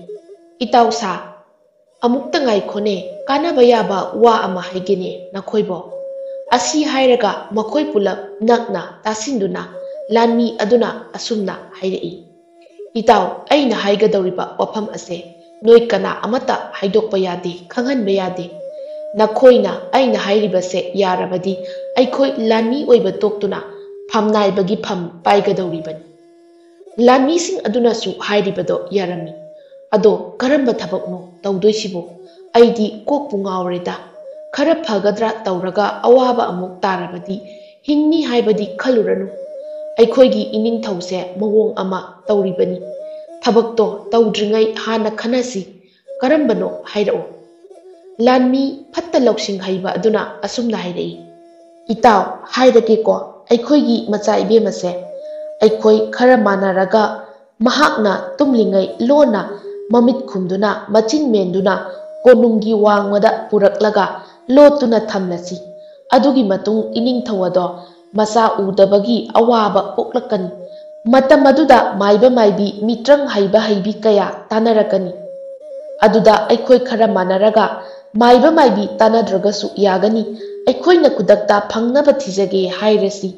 "ꯏꯇꯥꯎ ꯁꯥ, ꯑꯃꯨꯛꯇ ꯉꯥꯏꯈꯣꯅꯦ, ꯀꯥꯟꯅꯕ ꯌꯥꯕ ꯋꯥ ꯑꯃ ꯍꯥꯏꯒꯦꯅꯦ ꯅꯈꯣꯏꯕꯣ꯫" ꯑꯁꯤ ꯍꯥꯏꯔꯒ ꯃꯈꯣꯏ ꯄꯨꯂꯞ ꯅꯛꯅ ꯇꯥꯁꯤꯟꯗꯨꯅ ꯂꯥꯟꯃꯤ ꯑꯗꯨꯅ ꯑꯁꯨꯝꯅ ꯍꯥꯏꯔꯛꯏ, "ꯏꯇꯥꯎ, ꯑꯩꯅ ꯍꯥꯏꯒꯗꯧꯔꯤꯕ ꯋꯥꯐꯝ ꯑꯁꯦ ꯅꯣꯏ ꯀꯅꯥ ꯑꯃꯠꯇ ꯍꯥꯏꯗꯣꯛꯄ ꯌꯥꯗꯦ, ꯈꯪꯍꯟꯕ ꯌꯥꯗꯦ꯫ ꯅꯈꯣꯏꯅ ꯑꯩꯅ ꯍꯥꯏꯔꯤꯕꯁꯦ ꯌꯥꯔꯕꯗꯤ ꯑꯩꯈꯣꯏ ꯂꯥꯟꯃꯤ ꯑꯣꯏꯕ ꯇꯣꯛꯇꯨꯅ ꯐꯝꯅꯥꯏꯕꯒꯤ ꯐꯝ ꯄꯥꯏꯒꯗꯧꯔꯤꯕꯅꯤ"꯫ ꯂꯥꯟꯃꯤꯁꯤꯡ ꯑꯗꯨꯅꯁꯨ ꯍꯥꯏꯔꯤꯕꯗꯣ ꯌꯥꯔꯝꯃꯤ꯫ "ꯑꯗꯣ ꯀꯔꯝꯕ ꯊꯕꯛꯅꯣ ꯇꯧꯗꯣꯏꯁꯤꯕꯣ? ꯑꯩꯗꯤ ꯀꯣꯛꯄꯨ ꯉꯥꯎꯔꯦꯗ꯫ ꯈꯔ ꯐꯒꯗ꯭ꯔꯥ ꯇꯧꯔꯒ ꯑꯋꯥꯕ ꯑꯃꯨꯛ ꯇꯥꯔꯕꯗꯤ ꯍꯤꯡꯅꯤ ꯍꯥꯏꯕꯗꯤ ꯈꯜꯂꯨꯔꯅꯨ꯫ ꯑꯩꯈꯣꯏꯒꯤ ꯏꯅꯤꯡꯊꯧꯁꯦ ꯃꯑꯣꯡ ꯑꯃ ꯇꯧꯔꯤꯕꯅꯤ꯫ ꯊꯕꯛꯇꯣ ꯇꯧꯗ꯭ꯔꯤꯉꯩ ꯍꯥꯟꯅ ꯈꯟꯅꯁꯤ꯫ ꯀꯔꯝꯕꯅꯣ ꯍꯥꯏꯔꯛꯑꯣ"꯫ ꯂꯥꯟꯃꯤ ꯐꯠꯇ ꯂꯧꯁꯤꯡ ꯍꯩꯕ ꯑꯗꯨꯅ ꯑꯁꯨꯝꯅ ꯍꯥꯏꯔꯛꯏ, "ꯏꯇꯥꯎ, ꯍꯥꯏꯔꯒꯦꯀꯣ, ꯑꯩꯈꯣꯏꯒꯤ ꯃꯆꯥ ꯏꯕꯦꯝꯃꯁꯦ ꯑꯩꯈꯣꯏ ꯈꯔ ꯃꯥꯟꯅꯔꯒ ꯃꯍꯥꯛꯅ ꯇꯨꯝꯂꯤꯉꯩ ꯂꯣꯟꯅ ꯃꯃꯤꯠ ꯈꯨꯝꯗꯨꯅ ꯃꯆꯤꯟ ꯃꯦꯟꯗꯨꯅ ꯀꯣꯅꯨꯡꯒꯤ ꯋꯥꯡꯃꯗ ꯄꯨꯔꯛꯂꯒ ꯂꯣꯠꯇꯨꯅ ꯊꯝꯂꯁꯤ꯫ ꯑꯗꯨꯒꯤ ꯃꯇꯨꯡ ꯏꯅꯤꯡꯊꯧ ꯑꯗꯣ ꯃꯆꯥ ꯎꯗꯕꯒꯤ ꯑꯋꯥꯕ ꯄꯣꯛꯂꯛꯀꯅꯤ꯫ ꯃꯇꯝ ꯑꯗꯨꯗ ꯃꯥꯏꯕ ꯃꯥꯏꯕꯤ ꯃꯤꯇ꯭ꯔꯪ ꯍꯩꯕ ꯍꯩꯕꯤ ꯀꯌꯥ ꯇꯥꯟꯅꯔꯛꯀꯅꯤ꯫ ꯑꯗꯨꯗ ꯑꯩꯈꯣꯏ ꯈꯔ ꯃꯥꯟꯅꯔꯒ ꯃꯥꯏꯕ ꯃꯥꯏꯕꯤ ꯇꯥꯟꯅꯗ꯭ꯔꯒꯁꯨ ꯌꯥꯒꯅꯤ, ꯑꯩꯈꯣꯏꯅ ꯈꯨꯗꯛꯇ ꯐꯪꯅꯕ ꯊꯤꯖꯒꯦ ꯍꯥꯏꯔꯁꯤ꯫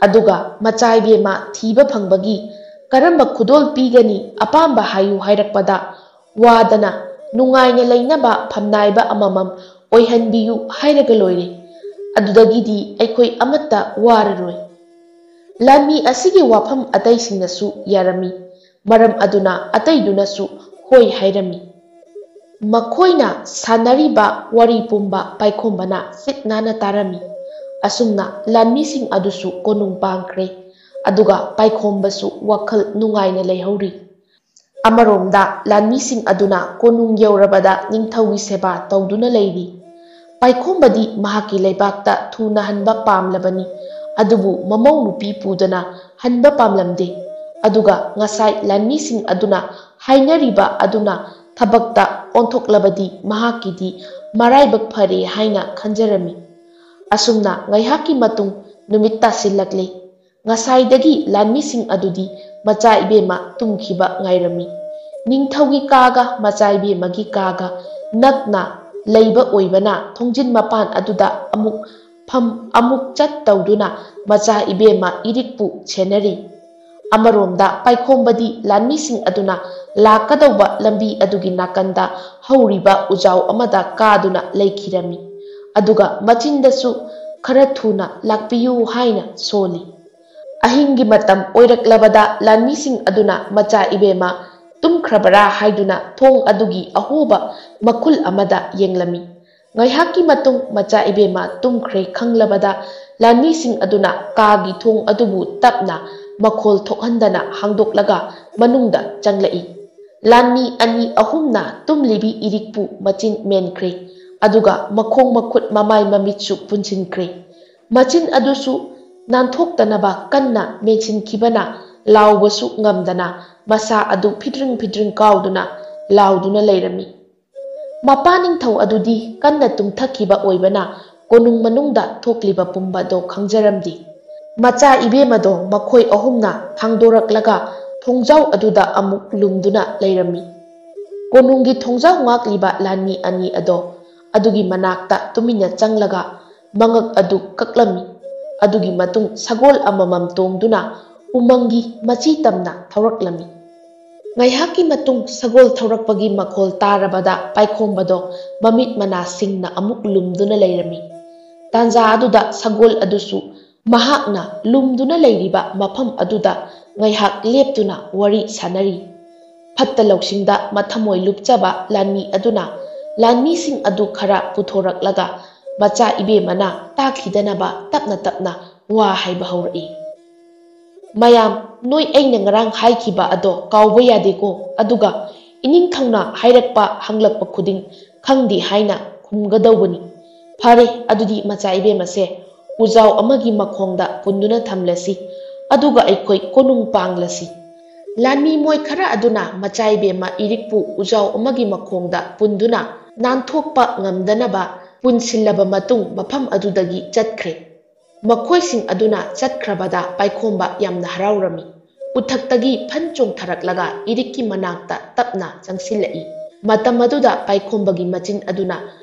ꯑꯗꯨꯒ ꯃꯆꯥ ꯏꯕꯦꯝꯃ ꯊꯤꯕ ꯐꯪꯕꯒꯤ ꯀꯔꯝꯕ ꯈꯨꯗꯣꯜ ꯄꯤꯒꯅꯤ, ꯑꯄꯥꯝꯕ ꯍꯥꯏꯌꯨ ꯍꯥꯏꯔꯛꯄꯗ ꯋꯥꯗꯅ ꯅꯨꯡꯉꯥꯏꯅ ꯂꯩꯅꯕ ꯐꯝꯅꯥꯏꯕ ꯑꯃꯃꯝ ꯑꯣꯏꯍꯟꯕꯤꯌꯨ ꯍꯥꯏꯔꯒ ꯂꯣꯏꯔꯦ꯫ ꯑꯗꯨꯗꯒꯤꯗꯤ ꯑꯩꯈꯣꯏ ꯑꯃꯠꯇ ꯋꯥꯔꯔꯣꯏ"꯫ ꯂꯥꯟꯃꯤ ꯑꯁꯤꯒꯤ ꯋꯥꯐꯝ ꯑꯇꯩꯁꯤꯡꯅꯁꯨ ꯌꯥꯔꯝꯃꯤ꯫ ꯃꯔꯝ ꯑꯗꯨꯅ ꯑꯇꯩꯗꯨꯅꯁꯨ ꯍꯣꯏ ꯍꯥꯏꯔꯝꯃꯤ꯫ ꯃꯈꯣꯏꯅ ꯁꯥꯟꯅꯔꯤꯕ ꯋꯥꯔꯤ ꯄꯨꯝꯕ ꯄꯥꯏꯈꯣꯝꯕꯅ ꯁꯤꯠ ꯅꯥꯟꯅ ꯇꯥꯔꯝꯃꯤ꯫ ꯑꯁꯨꯝꯅ ꯂꯥꯟꯃꯤꯁꯤꯡ ꯑꯗꯨꯁꯨ ꯀꯣꯅꯨꯡ ꯄꯥꯡꯈ꯭ꯔꯦ꯫ ꯑꯗꯨꯒ ꯄꯥꯏꯈꯣꯝꯕꯁꯨ ꯋꯥꯈꯜ ꯅꯨꯡꯉꯥꯏꯅ ꯂꯩꯍꯧꯔꯤ꯫ ꯑꯃꯔꯣꯝꯗ ꯂꯥꯟꯃꯤꯁꯤꯡ ꯑꯗꯨꯅ ꯀꯣꯅꯨꯡ ꯌꯧꯔꯕꯗ ꯅꯤꯡꯊꯧꯒꯤ ꯁꯦꯕꯥ ꯇꯧꯗꯨꯅ ꯂꯩꯔꯤ꯫ ꯄꯥꯏꯈꯣꯝꯕꯗꯤ ꯃꯍꯥꯛꯀꯤ ꯂꯩꯕꯥꯛꯇ ꯊꯨꯅ ꯍꯟꯕ ꯄꯥꯝꯂꯕꯅꯤ, ꯑꯗꯨꯕꯨ ꯃꯃꯧ ꯅꯨꯄꯤ ꯄꯨꯗꯅ ꯍꯟꯕ ꯄꯥꯝꯂꯝꯗꯦ꯫ ꯑꯗꯨꯒ ꯉꯁꯥꯏ ꯂꯥꯟꯃꯤꯁꯤꯡ ꯑꯗꯨꯅ ꯍꯥꯏꯅꯔꯤꯕ ꯑꯗꯨꯅ ꯊꯕꯛꯇ ꯑꯣꯟꯊꯣꯛꯂꯕꯗꯤ ꯃꯍꯥꯛꯀꯤꯗꯤ ꯃꯔꯥꯏꯕꯛ ꯐꯔꯦ ꯍꯥꯏꯅ ꯈꯟꯖꯔꯝꯃꯤ꯫ ꯑꯁꯨꯝꯅ ꯉꯥꯏꯍꯥꯛꯀꯤ ꯃꯇꯨꯡ ꯅꯨꯃꯤꯠ ꯇꯥꯁꯤꯜꯂꯛꯂꯦ꯫ ꯉꯁꯥꯏꯗꯒꯤ ꯂꯥꯟꯃꯤꯁꯤꯡ ꯑꯗꯨꯗꯤ ꯃꯆꯥ ꯏꯕꯦꯝꯃ ꯇꯨꯝꯈꯤꯕ ꯉꯥꯏꯔꯝꯃꯤ꯫ ꯅꯤꯡꯊꯧꯒꯤ ꯀꯥꯒ ꯃꯆꯥ ꯏꯕꯦꯝꯃꯒꯤ ꯀꯥꯒ ꯅꯛꯅ ꯂꯩꯕ ꯑꯣꯏꯕꯅ ꯊꯣꯡꯖꯤꯟ ꯃꯄꯥꯟ ꯑꯗꯨꯗ ꯑꯃꯨꯛ ꯐꯝ ꯑꯃꯨꯛ ꯆꯠ ꯇꯧꯗꯨꯅ ꯃꯆꯥ ꯏꯕꯦꯝꯃ ꯏꯔꯤꯛꯄꯨ ꯁꯦꯟꯅꯔꯤ꯫ ꯑꯃꯔꯣꯝꯗ ꯄꯥꯏꯈꯣꯝꯕꯗꯤ ꯂꯥꯟꯃꯤꯁꯤꯡ ꯑꯗꯨꯅ ꯂꯥꯛꯀꯗꯧꯕ ꯂꯝꯕꯤ ꯑꯗꯨꯒꯤ ꯅꯥꯀꯟꯗ ꯍꯧꯔꯤꯕ ꯎꯖꯥꯎ ꯑꯃꯗ ꯀꯥꯗꯨꯅ ꯂꯩꯈꯤꯔꯝꯃꯤ꯫ ꯑꯗꯨꯒ ꯃꯆꯤꯟꯗꯁꯨ ꯈꯔ ꯊꯨꯅ ꯂꯥꯛꯄꯤꯌꯨ ꯍꯥꯏꯅ ꯁꯣꯜꯂꯤ꯫ ꯑꯍꯤꯡꯒꯤ ꯃꯇꯝ ꯑꯣꯏꯔꯛꯂꯕꯗ ꯂꯥꯟꯃꯤꯁꯤꯡ ꯑꯗꯨꯅ ꯃꯆꯥ ꯏꯕꯦꯝꯃ ꯇꯨꯝꯈ꯭ꯔꯕꯔꯥ ꯍꯥꯏꯗꯨꯅ ꯊꯣꯡ ꯑꯗꯨꯒꯤ ꯑꯍꯣꯕ ꯃꯈꯨꯜ ꯑꯃꯗ ꯌꯦꯡꯂꯝꯃꯤ꯫ ꯉꯥꯏꯍꯥꯛꯀꯤ ꯃꯇꯨꯡ ꯃꯆꯥ ꯏꯕꯦꯝꯃ ꯇꯨꯝꯈ꯭ꯔꯦ ꯈꯪꯂꯕꯗ ꯂꯥꯟꯃꯤꯁꯤꯡ ꯑꯗꯨꯅ ꯀꯥꯒꯤ ꯊꯣꯡ ꯑꯗꯨꯕꯨ ꯇꯞꯅ ꯃꯈꯣꯜ ꯊꯣꯛꯍꯟꯗꯅ ꯍꯥꯡꯗꯣꯛꯂꯒ ꯃꯅꯨꯡꯗ ꯆꯪꯂꯛꯏ꯫ ꯂꯥꯟꯃꯤ ꯑꯅꯤ ꯑꯍꯨꯝꯅ ꯇꯨꯝꯂꯤꯕꯤ ꯏꯔꯤꯛꯄꯨ ꯃꯆꯤꯟ ꯃꯦꯟꯈ꯭ꯔꯦ꯫ ꯑꯗꯨꯒ ꯃꯈꯣꯡ ꯃꯈꯨꯠ ꯃꯃꯥꯏ ꯃꯃꯤꯠꯁꯨ ꯄꯨꯟꯁꯤꯟꯈ꯭ꯔꯦ꯫ ꯃꯆꯤꯟ ꯑꯗꯨꯁꯨ ꯅꯥꯟꯊꯣꯛꯇꯅꯕ ꯀꯟꯅ ꯃꯦꯟꯁꯤꯟꯈꯤꯕꯅ ꯂꯥꯎꯕꯁꯨ ꯉꯝꯗꯅ ꯃꯁꯥ ꯑꯗꯨ ꯐꯤꯗ꯭ꯔꯤꯡ ꯐꯤꯗ꯭ꯔꯤꯡ ꯀꯥꯎꯗꯨꯅ ꯂꯥꯎꯗꯨꯅ ꯂꯩꯔꯝꯃꯤ꯫ ꯃꯄꯥ ꯅꯤꯡꯊꯧ ꯑꯗꯨꯗꯤ ꯀꯟꯅ ꯇꯨꯝꯊꯈꯤꯕ ꯑꯣꯏꯕꯅ ꯀꯣꯅꯨꯡ ꯃꯅꯨꯡꯗ ꯊꯣꯛꯂꯤꯕ ꯄꯨꯝꯕꯗꯣ ꯈꯪꯖꯔꯝꯗꯦ꯫ ꯃꯆꯥ ꯏꯕꯦꯝꯃꯗꯣ ꯃꯈꯣꯏ ꯑꯍꯨꯝꯅ ꯊꯥꯡꯗꯣꯔꯛꯂꯒ ꯊꯣꯡꯖꯥꯎ ꯑꯗꯨꯗ ꯑꯃꯨꯛ ꯂꯨꯝꯗꯨꯅ ꯂꯩꯔꯝꯃꯤ꯫ ꯀꯣꯅꯨꯡꯒꯤ ꯊꯣꯡꯖꯥꯎ ꯉꯥꯛꯂꯤꯕ ꯂꯥꯟꯃꯤ ꯑꯅꯤ ꯑꯗꯣ ꯑꯗꯨꯒꯤ ꯃꯅꯥꯛꯇ ꯇꯨꯃꯤꯟꯅ ꯆꯪꯂꯒ ꯃꯉꯛ ꯑꯗꯨ ꯀꯛꯂꯝꯃꯤ꯫ ꯑꯗꯨꯒꯤ ꯃꯇꯨꯡ ꯁꯒꯣꯜ ꯑꯃꯃꯝ ꯇꯣꯡꯗꯨꯅ ꯎꯃꯪꯒꯤ ꯃꯆꯤ ꯇꯝꯅ ꯊꯧꯔꯛꯂꯝꯃꯤ꯫ ꯉꯥꯏꯍꯥꯛꯀꯤ ꯃꯇꯨꯡ ꯁꯒꯣꯜ ꯊꯧꯔꯛꯄꯒꯤ ꯃꯈꯣꯜ ꯇꯥꯔꯕꯗ ꯄꯥꯏꯈꯣꯝꯕꯗꯣ ꯃꯃꯤꯠ ꯃꯅꯥ ꯁꯤꯡꯅ ꯑꯃꯨꯛ ꯂꯨꯝꯗꯨꯅ ꯂꯩꯔꯝꯃꯤ꯫ ꯇꯥꯟꯖꯥ ꯑꯗꯨꯗ ꯁꯒꯣꯜ ꯑꯗꯨꯁꯨ ꯃꯍꯥꯛꯅ ꯂꯨꯝꯗꯨꯅ ꯂꯩꯔꯤꯕ ꯃꯐꯝ ꯑꯗꯨꯗ ꯉꯥꯏꯍꯥꯛ ꯂꯦꯞꯇꯨꯅ ꯋꯥꯔꯤ ꯁꯥꯅꯔꯤ꯫ ꯐꯠꯇ ꯂꯧꯁꯤꯡꯗ ꯃꯊꯃꯣꯏ ꯂꯨꯞꯆꯕ ꯂꯥꯟꯃꯤ ꯑꯗꯨꯅ ꯂꯥꯟꯃꯤꯁꯤꯡ ꯑꯗꯨ ꯈꯔ ꯄꯨꯊꯣꯔꯛꯂꯒ ꯃꯆꯥ ꯏꯕꯦꯝꯃꯅ ꯇꯥꯈꯤꯗꯅꯕ ꯇꯞꯅ ꯇꯞꯅ ꯋꯥ ꯍꯥꯏꯕ ꯍꯧꯔꯛꯏ꯫ "ꯃꯌꯥꯝ, ꯅꯣꯏ ꯑꯩꯅ ꯉꯔꯥꯡ ꯍꯥꯏꯈꯤꯕ ꯑꯗꯣ ꯀꯥꯎꯕ ꯌꯥꯗꯦꯀꯣ꯫ ꯑꯗꯨꯒ ꯏꯅꯤꯡꯊꯧꯅ ꯍꯥꯏꯔꯛꯄ ꯍꯪꯂꯛꯄ ꯈꯨꯗꯤꯡ ꯈꯪꯗꯦ ꯍꯥꯏꯅ ꯈꯨꯝꯒꯗꯧꯕꯅꯤ꯫ ꯐꯔꯦ, ꯑꯗꯨꯗꯤ ꯃꯆꯥ ꯏꯕꯦꯝꯃꯁꯦ ꯎꯖꯥꯎ ꯑꯃꯒꯤ ꯃꯈꯣꯡꯗ ꯄꯨꯟꯗꯨꯅ ꯊꯝꯂꯁꯤ, ꯑꯗꯨꯒ ꯑꯩꯈꯣꯏ ꯀꯣꯅꯨꯡ ꯄꯥꯡꯂꯁꯤ꯫" ꯂꯥꯟꯃꯤ ꯃꯣꯏ ꯈꯔ ꯑꯗꯨꯅ ꯃꯆꯥ ꯏꯕꯦꯝꯃ ꯏꯔꯤꯛꯄꯨ ꯎꯖꯥꯎ ꯑꯃꯒꯤ ꯃꯈꯣꯡꯗ ꯄꯨꯟꯗꯨꯅ ꯅꯥꯟꯊꯣꯛꯄ ꯉꯝꯗꯅꯕ ꯄꯨꯟꯁꯤꯜꯂꯕ ꯃꯇꯨꯡ ꯃꯐꯝ ꯑꯗꯨꯗꯒꯤ ꯆꯠꯈ꯭ꯔꯦ꯫ ꯃꯈꯣꯏꯁꯤꯡ ꯑꯗꯨꯅ ꯆꯠꯈ꯭ꯔꯕꯗ ꯄꯥꯏꯈꯣꯝꯕ ꯌꯥꯝꯅ ꯍꯔꯥꯎꯔꯝꯃꯤ꯫ ꯎꯊꯛꯇꯒꯤ ꯐꯟ ꯆꯣꯡꯊꯔꯛꯂꯒ ꯏꯔꯤꯛꯀꯤ ꯃꯅꯥꯛꯇ ꯇꯞꯅ ꯆꯪꯁꯤꯜꯂꯛꯏ꯫ ꯃꯇꯝ ꯑꯗꯨꯗ ꯄꯥꯏꯈꯣꯝꯕꯒꯤ ꯃꯆꯤꯟ ꯑꯗꯨꯅ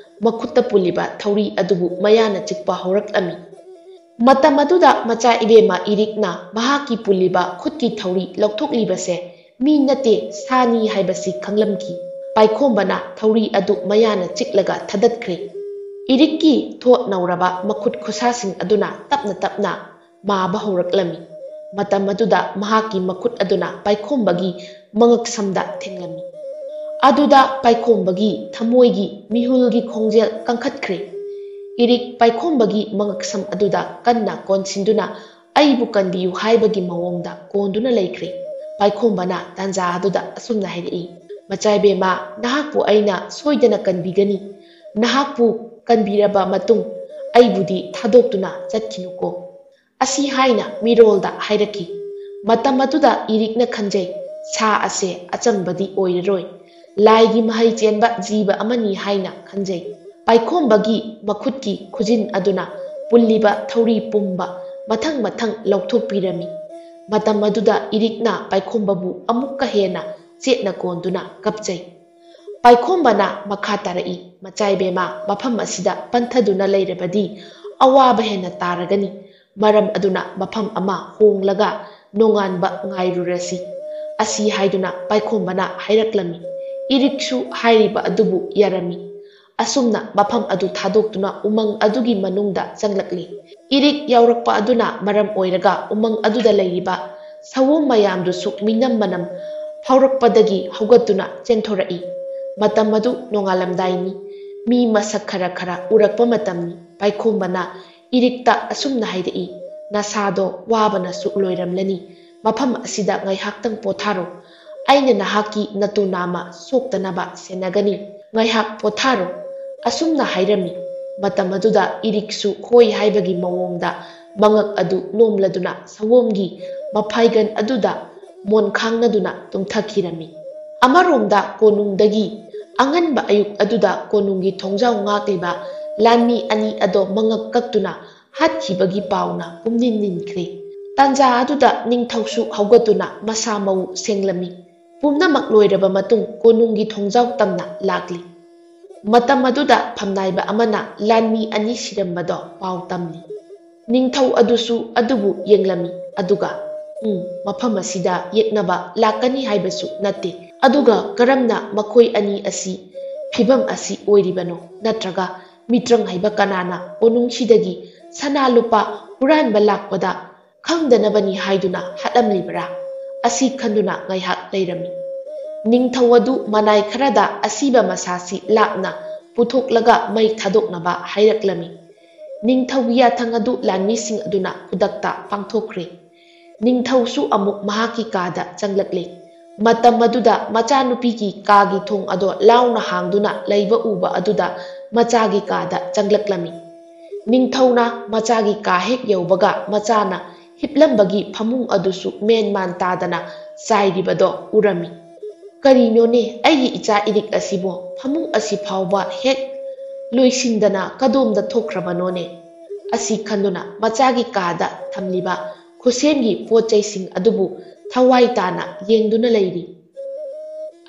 ꯃꯈꯨꯠꯇ ꯄꯨꯜꯂꯤꯕ ꯊꯧꯔꯤ ꯑꯗꯨꯕꯨ ꯃꯌꯥꯅ ꯆꯤꯛꯄ ꯍꯧꯔꯛꯂꯝꯃꯤ꯫ ꯃꯇꯝ ꯑꯗꯨꯗ ꯃꯆꯥ ꯏꯕꯦꯝꯃ ꯏꯔꯤꯛꯅ ꯃꯍꯥꯛꯀꯤ ꯄꯨꯜꯂꯤꯕ ꯈꯨꯠꯀꯤ ꯊꯧꯔꯤ ꯂꯧꯊꯣꯛꯂꯤꯕꯁꯦ ꯃꯤ ꯅꯠꯇꯦ, ꯁꯥꯅꯤ ꯍꯥꯏꯕꯁꯤ ꯈꯪꯂꯝꯈꯤ꯫ ꯄꯥꯏꯈꯣꯝꯕꯅ ꯊꯧꯔꯤ ꯑꯗꯨ ꯃꯌꯥꯅ ꯆꯤꯛꯂꯒ ꯊꯥꯗꯠꯈ꯭ꯔꯦ꯫ ꯏꯔꯤꯛꯀꯤ ꯊꯣꯠ ꯅꯧꯔꯕ ꯃꯈꯨꯠ ꯈꯨꯁꯥꯁꯤꯡ ꯑꯗꯨꯅ ꯇꯞꯅ ꯇꯞꯅ ꯃꯥꯕ ꯍꯧꯔꯛꯂꯝꯃꯤ꯫ ꯃꯇꯝ ꯑꯗꯨꯗ ꯃꯍꯥꯛꯀꯤ ꯃꯈꯨꯠ ꯑꯗꯨꯅ ꯄꯥꯏꯈꯣꯝꯕꯒꯤ ꯃꯉꯛꯁꯝꯗ ꯊꯦꯡꯂꯝꯃꯤ꯫ ꯑꯗꯨꯗ ꯄꯥꯏꯈꯣꯝꯕꯒꯤ ꯊꯃꯣꯏꯒꯤ ꯃꯤꯍꯨꯜꯒꯤ ꯈꯣꯡꯖꯦꯜ ꯀꯟꯈꯠꯈ꯭ꯔꯦ꯫ ꯏꯔꯤꯛ ꯄꯥꯏꯈꯣꯝꯕꯒꯤ ꯃꯉꯛꯁꯝ ꯑꯗꯨꯗ ꯀꯟꯅ ꯀꯣꯟꯁꯤꯟꯗꯨꯅ ꯑꯩꯕꯨ ꯀꯟꯕꯤꯌꯨ ꯍꯥꯏꯕꯒꯤ ꯃꯑꯣꯡꯗ ꯀꯣꯟꯗꯨꯅ ꯂꯩꯈ꯭ꯔꯦ꯫ ꯄꯥꯏꯈꯣꯝꯕꯅ ꯇꯥꯟꯖꯥ ꯑꯗꯨꯗ ꯑꯁꯨꯝꯅ ꯍꯥꯏꯔꯛꯏ, "ꯃꯆꯥꯏꯕꯦꯝꯃ, ꯅꯍꯥꯛꯄꯨ ꯑꯩꯅ ꯁꯣꯏꯗꯅ ꯀꯟꯕꯤꯒꯅꯤ꯫ ꯅꯍꯥꯛꯄꯨ ꯀꯟꯕꯤꯔꯕ ꯃꯇꯨꯡ ꯑꯩꯕꯨꯗꯤ ꯊꯥꯗꯣꯛꯇꯨꯅ ꯆꯠꯈꯤꯅꯨꯀꯣ"꯫ ꯑꯁꯤ ꯍꯥꯏꯅ ꯃꯤꯔꯣꯜꯗ ꯍꯥꯏꯔꯛꯈꯤ꯫ ꯃꯇꯝ ꯑꯗꯨꯗ ꯏꯔꯤꯛꯅ ꯈꯟꯖꯩ, "ꯁꯥ ꯑꯁꯦ ꯑꯆꯝꯕꯗꯤ ꯑꯣꯏꯔꯔꯣꯏ꯫ ꯂꯥꯏꯒꯤ ꯃꯍꯩ ꯆꯦꯟꯕ ꯖꯤꯕ ꯑꯃꯅꯤ" ꯍꯥꯏꯅ ꯈꯟꯖꯩ꯫ ꯄꯥꯏꯈꯣꯝꯕꯒꯤ ꯃꯈꯨꯠꯀꯤ ꯈꯨꯖꯤꯟ ꯑꯗꯨꯅ ꯄꯨꯜꯂꯤꯕ ꯊꯧꯔꯤ ꯄꯨꯝꯕ ꯃꯊꯪ ꯃꯊꯪ ꯂꯧꯊꯣꯛꯄꯤꯔꯝꯃꯤ꯫ ꯃꯇꯝ ꯑꯗꯨꯗ ꯏꯔꯤꯛꯅ ꯄꯥꯏꯈꯣꯝꯕꯕꯨ ꯑꯃꯨꯛꯀ ꯍꯦꯟꯅ ꯆꯦꯠꯅ ꯀꯣꯟꯗꯨꯅ ꯀꯞꯆꯩ꯫ ꯄꯥꯏꯈꯣꯝꯕꯅ ꯃꯈꯥ ꯇꯥꯔꯛꯏ, "ꯃꯆꯥꯏꯕꯦꯝꯃ, ꯃꯐꯝ ꯑꯁꯤꯗ ꯄꯟꯊꯗꯨꯅ ꯂꯩꯔꯕꯗꯤ ꯑꯋꯥꯕ ꯍꯦꯟꯅ ꯇꯥꯔꯒꯅꯤ꯫ ꯃꯔꯝ ꯑꯗꯨꯅ ꯃꯐꯝ ꯑꯃ ꯍꯣꯡꯂꯒ ꯅꯣꯡꯉꯥꯟꯕ ꯉꯥꯏꯔꯨꯔꯁꯤ"꯫ ꯑꯁꯤ ꯍꯥꯏꯗꯨꯅ ꯄꯥꯏꯈꯣꯝꯕꯅ ꯍꯥꯏꯔꯛꯂꯝꯃꯤ꯫ ꯏꯔꯤꯛꯁꯨ ꯍꯥꯏꯔꯤꯕ ꯑꯗꯨꯕꯨ ꯌꯥꯔꯝꯃꯤ꯫ ꯑꯁꯨꯝꯅ ꯃꯐꯝ ꯑꯗꯨ ꯊꯥꯗꯣꯛꯇꯨꯅ ꯎꯃꯪ ꯑꯗꯨꯒꯤ ꯃꯅꯨꯡꯗ ꯆꯪꯂꯛꯂꯤ꯫ ꯏꯔꯤꯛ ꯌꯥꯎꯔꯛꯄ ꯑꯗꯨꯅ ꯃꯔꯝ ꯑꯣꯏꯔꯒ ꯎꯃꯪ ꯑꯗꯨꯗ ꯂꯩꯔꯤꯕ ꯁꯑꯣꯝ ꯃꯌꯥꯝꯗꯨꯁꯨ ꯃꯤꯅꯝ ꯃꯅꯝ ꯐꯥꯎꯔꯛꯄꯗꯒꯤ ꯍꯧꯒꯠꯇꯨꯅ ꯆꯦꯟꯊꯣꯔꯛꯏ꯫ ꯃꯇꯝ ꯑꯗꯨ ꯅꯣꯡꯉꯥꯜꯂꯝꯗꯥꯏꯅꯤ꯫ ꯃꯤ ꯃꯁꯛ ꯈꯔ ꯈꯔ ꯎꯔꯛꯄ ꯃꯇꯝꯅꯤ꯫ ꯄꯥꯏꯈꯣꯝꯕꯅ ꯏꯔꯤꯛꯇ ꯑꯁꯨꯝꯅ ꯍꯥꯏꯔꯛꯏ, "ꯅꯁꯥꯗꯣ ꯋꯥꯕꯅꯁꯨ ꯂꯣꯏꯔꯝꯂꯅꯤ꯫ ꯃꯐꯝ ꯑꯁꯤꯗ ꯉꯥꯏꯍꯥꯛꯇꯪ ꯄꯣꯊꯥꯔꯣ꯫ ꯑꯩꯅ ꯅꯍꯥꯛꯀꯤ ꯅꯇꯨ ꯅꯥꯝꯃ ꯁꯣꯛꯇꯅꯕ ꯁꯦꯟꯅꯒꯅꯤ꯫ ꯉꯥꯏꯍꯥꯛ ꯄꯣꯊꯥꯔꯣ"꯫ ꯑꯁꯨꯝꯅ ꯍꯥꯏꯔꯝꯃꯤ꯫ ꯃꯇꯝ ꯑꯗꯨꯗ ꯏꯔꯤꯛꯁꯨ ꯍꯣꯏ ꯍꯥꯏꯕꯒꯤ ꯃꯑꯣꯡꯗ ꯃꯉꯛ ꯑꯗꯨ ꯅꯣꯝꯂꯗꯨꯅ ꯁꯑꯣꯝꯒꯤ ꯃꯐꯥꯏꯒꯟ ꯑꯗꯨꯗ ꯃꯣꯟ ꯈꯥꯡꯅꯗꯨꯅ ꯇꯨꯝꯊꯈꯤꯔꯝꯃꯤ꯫ ꯑꯃꯔꯣꯝꯗ ꯀꯣꯅꯨꯡꯗꯒꯤ ꯑꯉꯟꯕ ꯑꯌꯨꯛ ꯑꯗꯨꯗ ꯀꯣꯅꯨꯡꯒꯤ ꯊꯣꯡꯖꯥꯎ ꯉꯥꯛꯂꯤꯕ ꯂꯥꯟꯃꯤ ꯑꯅꯤ ꯑꯗꯣ ꯃꯉꯛ ꯀꯛꯇꯨꯅ ꯍꯥꯠꯈꯤꯕꯒꯤ ꯄꯥꯎꯅ ꯄꯨꯝꯅꯤꯟ ꯅꯤꯟꯈ꯭ꯔꯦ꯫ ꯇꯥꯟꯖꯥ ꯑꯗꯨꯗ ꯅꯤꯡꯊꯧꯁꯨ ꯍꯧꯒꯠꯇꯨꯅ ꯃꯁꯥ ꯃꯎ ꯁꯦꯡꯂꯝꯃꯤ꯫ ꯄꯨꯝꯅꯃꯛ ꯂꯣꯏꯔꯕ ꯃꯇꯨꯡ ꯀꯣꯅꯨꯡꯒꯤ ꯊꯣꯡꯖꯥꯎ ꯇꯝꯅ ꯂꯥꯛꯂꯤ꯫ ꯃꯇꯝ ꯑꯗꯨꯗ ꯐꯝꯅꯥꯏꯕ ꯑꯃꯅ ꯂꯥꯟꯃꯤ ꯑꯅꯤ ꯁꯤꯔꯝꯕꯗꯣ ꯄꯥꯎ ꯇꯝꯂꯤ꯫ ꯅꯤꯡꯊꯧ ꯑꯗꯨꯁꯨ ꯑꯗꯨꯕꯨ ꯌꯦꯡꯂꯝꯃꯤ, ꯑꯗꯨꯒ, "ꯎꯝ, ꯃꯐꯝ ꯑꯁꯤꯗ ꯌꯦꯛꯅꯕ ꯂꯥꯛꯀꯅꯤ ꯍꯥꯏꯕꯁꯨ ꯅꯠꯇꯦ꯫ ꯑꯗꯨꯒ ꯀꯔꯝꯅ ꯃꯈꯣꯏ ꯑꯅꯤ ꯑꯁꯤ ꯐꯤꯕꯝ ꯑꯁꯤ ꯑꯣꯏꯔꯤꯕꯅꯣ? ꯅꯠꯇ꯭ꯔꯒ ꯃꯤꯇ꯭ꯔꯪ ꯍꯩꯕ ꯀꯅꯥꯅ ꯀꯣꯅꯨꯡꯁꯤꯗꯒꯤ ꯁꯅꯥ ꯂꯨꯄꯥ ꯍꯨꯔꯥꯟꯕ ꯂꯥꯛꯄꯗ ꯈꯪꯗꯅꯕꯅꯤ ꯍꯥꯏꯗꯨꯅ ꯍꯥꯠꯂꯝꯂꯤꯕꯔꯥ?" ꯑꯁꯤ ꯈꯟꯗꯨꯅ ꯉꯥꯏꯍꯥꯛ ꯂꯩꯔꯝꯃꯤ꯫ ꯅꯤꯡꯊꯧ ꯑꯗꯨ ꯃꯅꯥꯏ ꯈꯔꯗ ꯑꯁꯤꯕ ꯃꯁꯥꯁꯤ ꯂꯥꯞꯅ ꯄꯨꯊꯣꯛꯂꯒ ꯃꯩ ꯊꯥꯗꯣꯛꯅꯕ ꯍꯥꯏꯔꯛꯂꯝꯃꯤ꯫ ꯅꯤꯡꯊꯧꯒꯤ ꯌꯥꯊꯪ ꯑꯗꯨ ꯂꯥꯟꯃꯤꯁꯤꯡ ꯑꯗꯨꯅ ꯈꯨꯗꯛꯇ ꯄꯥꯡꯊꯣꯛꯈ꯭ꯔꯦ꯫ ꯅꯤꯡꯊꯧꯁꯨ ꯑꯃꯨꯛ ꯃꯍꯥꯛꯀꯤ ꯀꯥꯗ ꯆꯪꯂꯛꯂꯦ꯫ ꯃꯇꯝ ꯑꯗꯨꯗ ꯃꯆꯥꯅꯨꯄꯤꯒꯤ ꯀꯥꯒꯤ ꯊꯣꯡ ꯑꯗꯣ ꯂꯥꯎꯅ ꯍꯥꯡꯗꯨꯅ ꯂꯩꯕ ꯎꯕ ꯑꯗꯨꯗ ꯃꯆꯥꯒꯤ ꯀꯥꯗ ꯆꯪꯂꯛꯂꯝꯃꯤ꯫ ꯅꯤꯡꯊꯧꯅ ꯃꯆꯥꯒꯤ ꯀꯥ ꯍꯦꯛ ꯌꯧꯕꯒ ꯃꯆꯥꯅ ꯍꯤꯞꯂꯝꯕꯒꯤ ꯐꯃꯨꯡ ꯑꯗꯨꯁꯨ ꯃꯦꯟ ꯃꯥꯟ ꯇꯥꯗꯅ ꯆꯥꯏꯔꯤꯕꯗꯣ ꯎꯔꯝꯃꯤ꯫ "ꯀꯔꯤꯅꯣꯅꯦ, ꯑꯩꯒꯤ ꯏꯆꯥ ꯏꯔꯤꯛ ꯑꯁꯤꯕꯣ? ꯐꯃꯨꯡ ꯑꯁꯤ ꯐꯥꯎꯕ ꯍꯦꯛ ꯂꯣꯏꯁꯤꯟꯗꯅ ꯀꯗꯣꯝꯗ ꯊꯣꯛꯈ꯭ꯔꯕꯅꯣꯅꯦ?" ꯑꯁꯤ ꯈꯟꯗꯨꯅ ꯃꯆꯥꯒꯤ ꯀꯥꯗ ꯊꯝꯂꯤꯕ ꯈꯨꯠꯁꯦꯝꯒꯤ ꯄꯣꯠ ꯆꯩꯁꯤꯡ ꯑꯗꯨꯕꯨ ꯊꯋꯥꯏ ꯇꯥꯅ ꯌꯦꯡꯗꯨꯅ ꯂꯩꯔꯤ꯫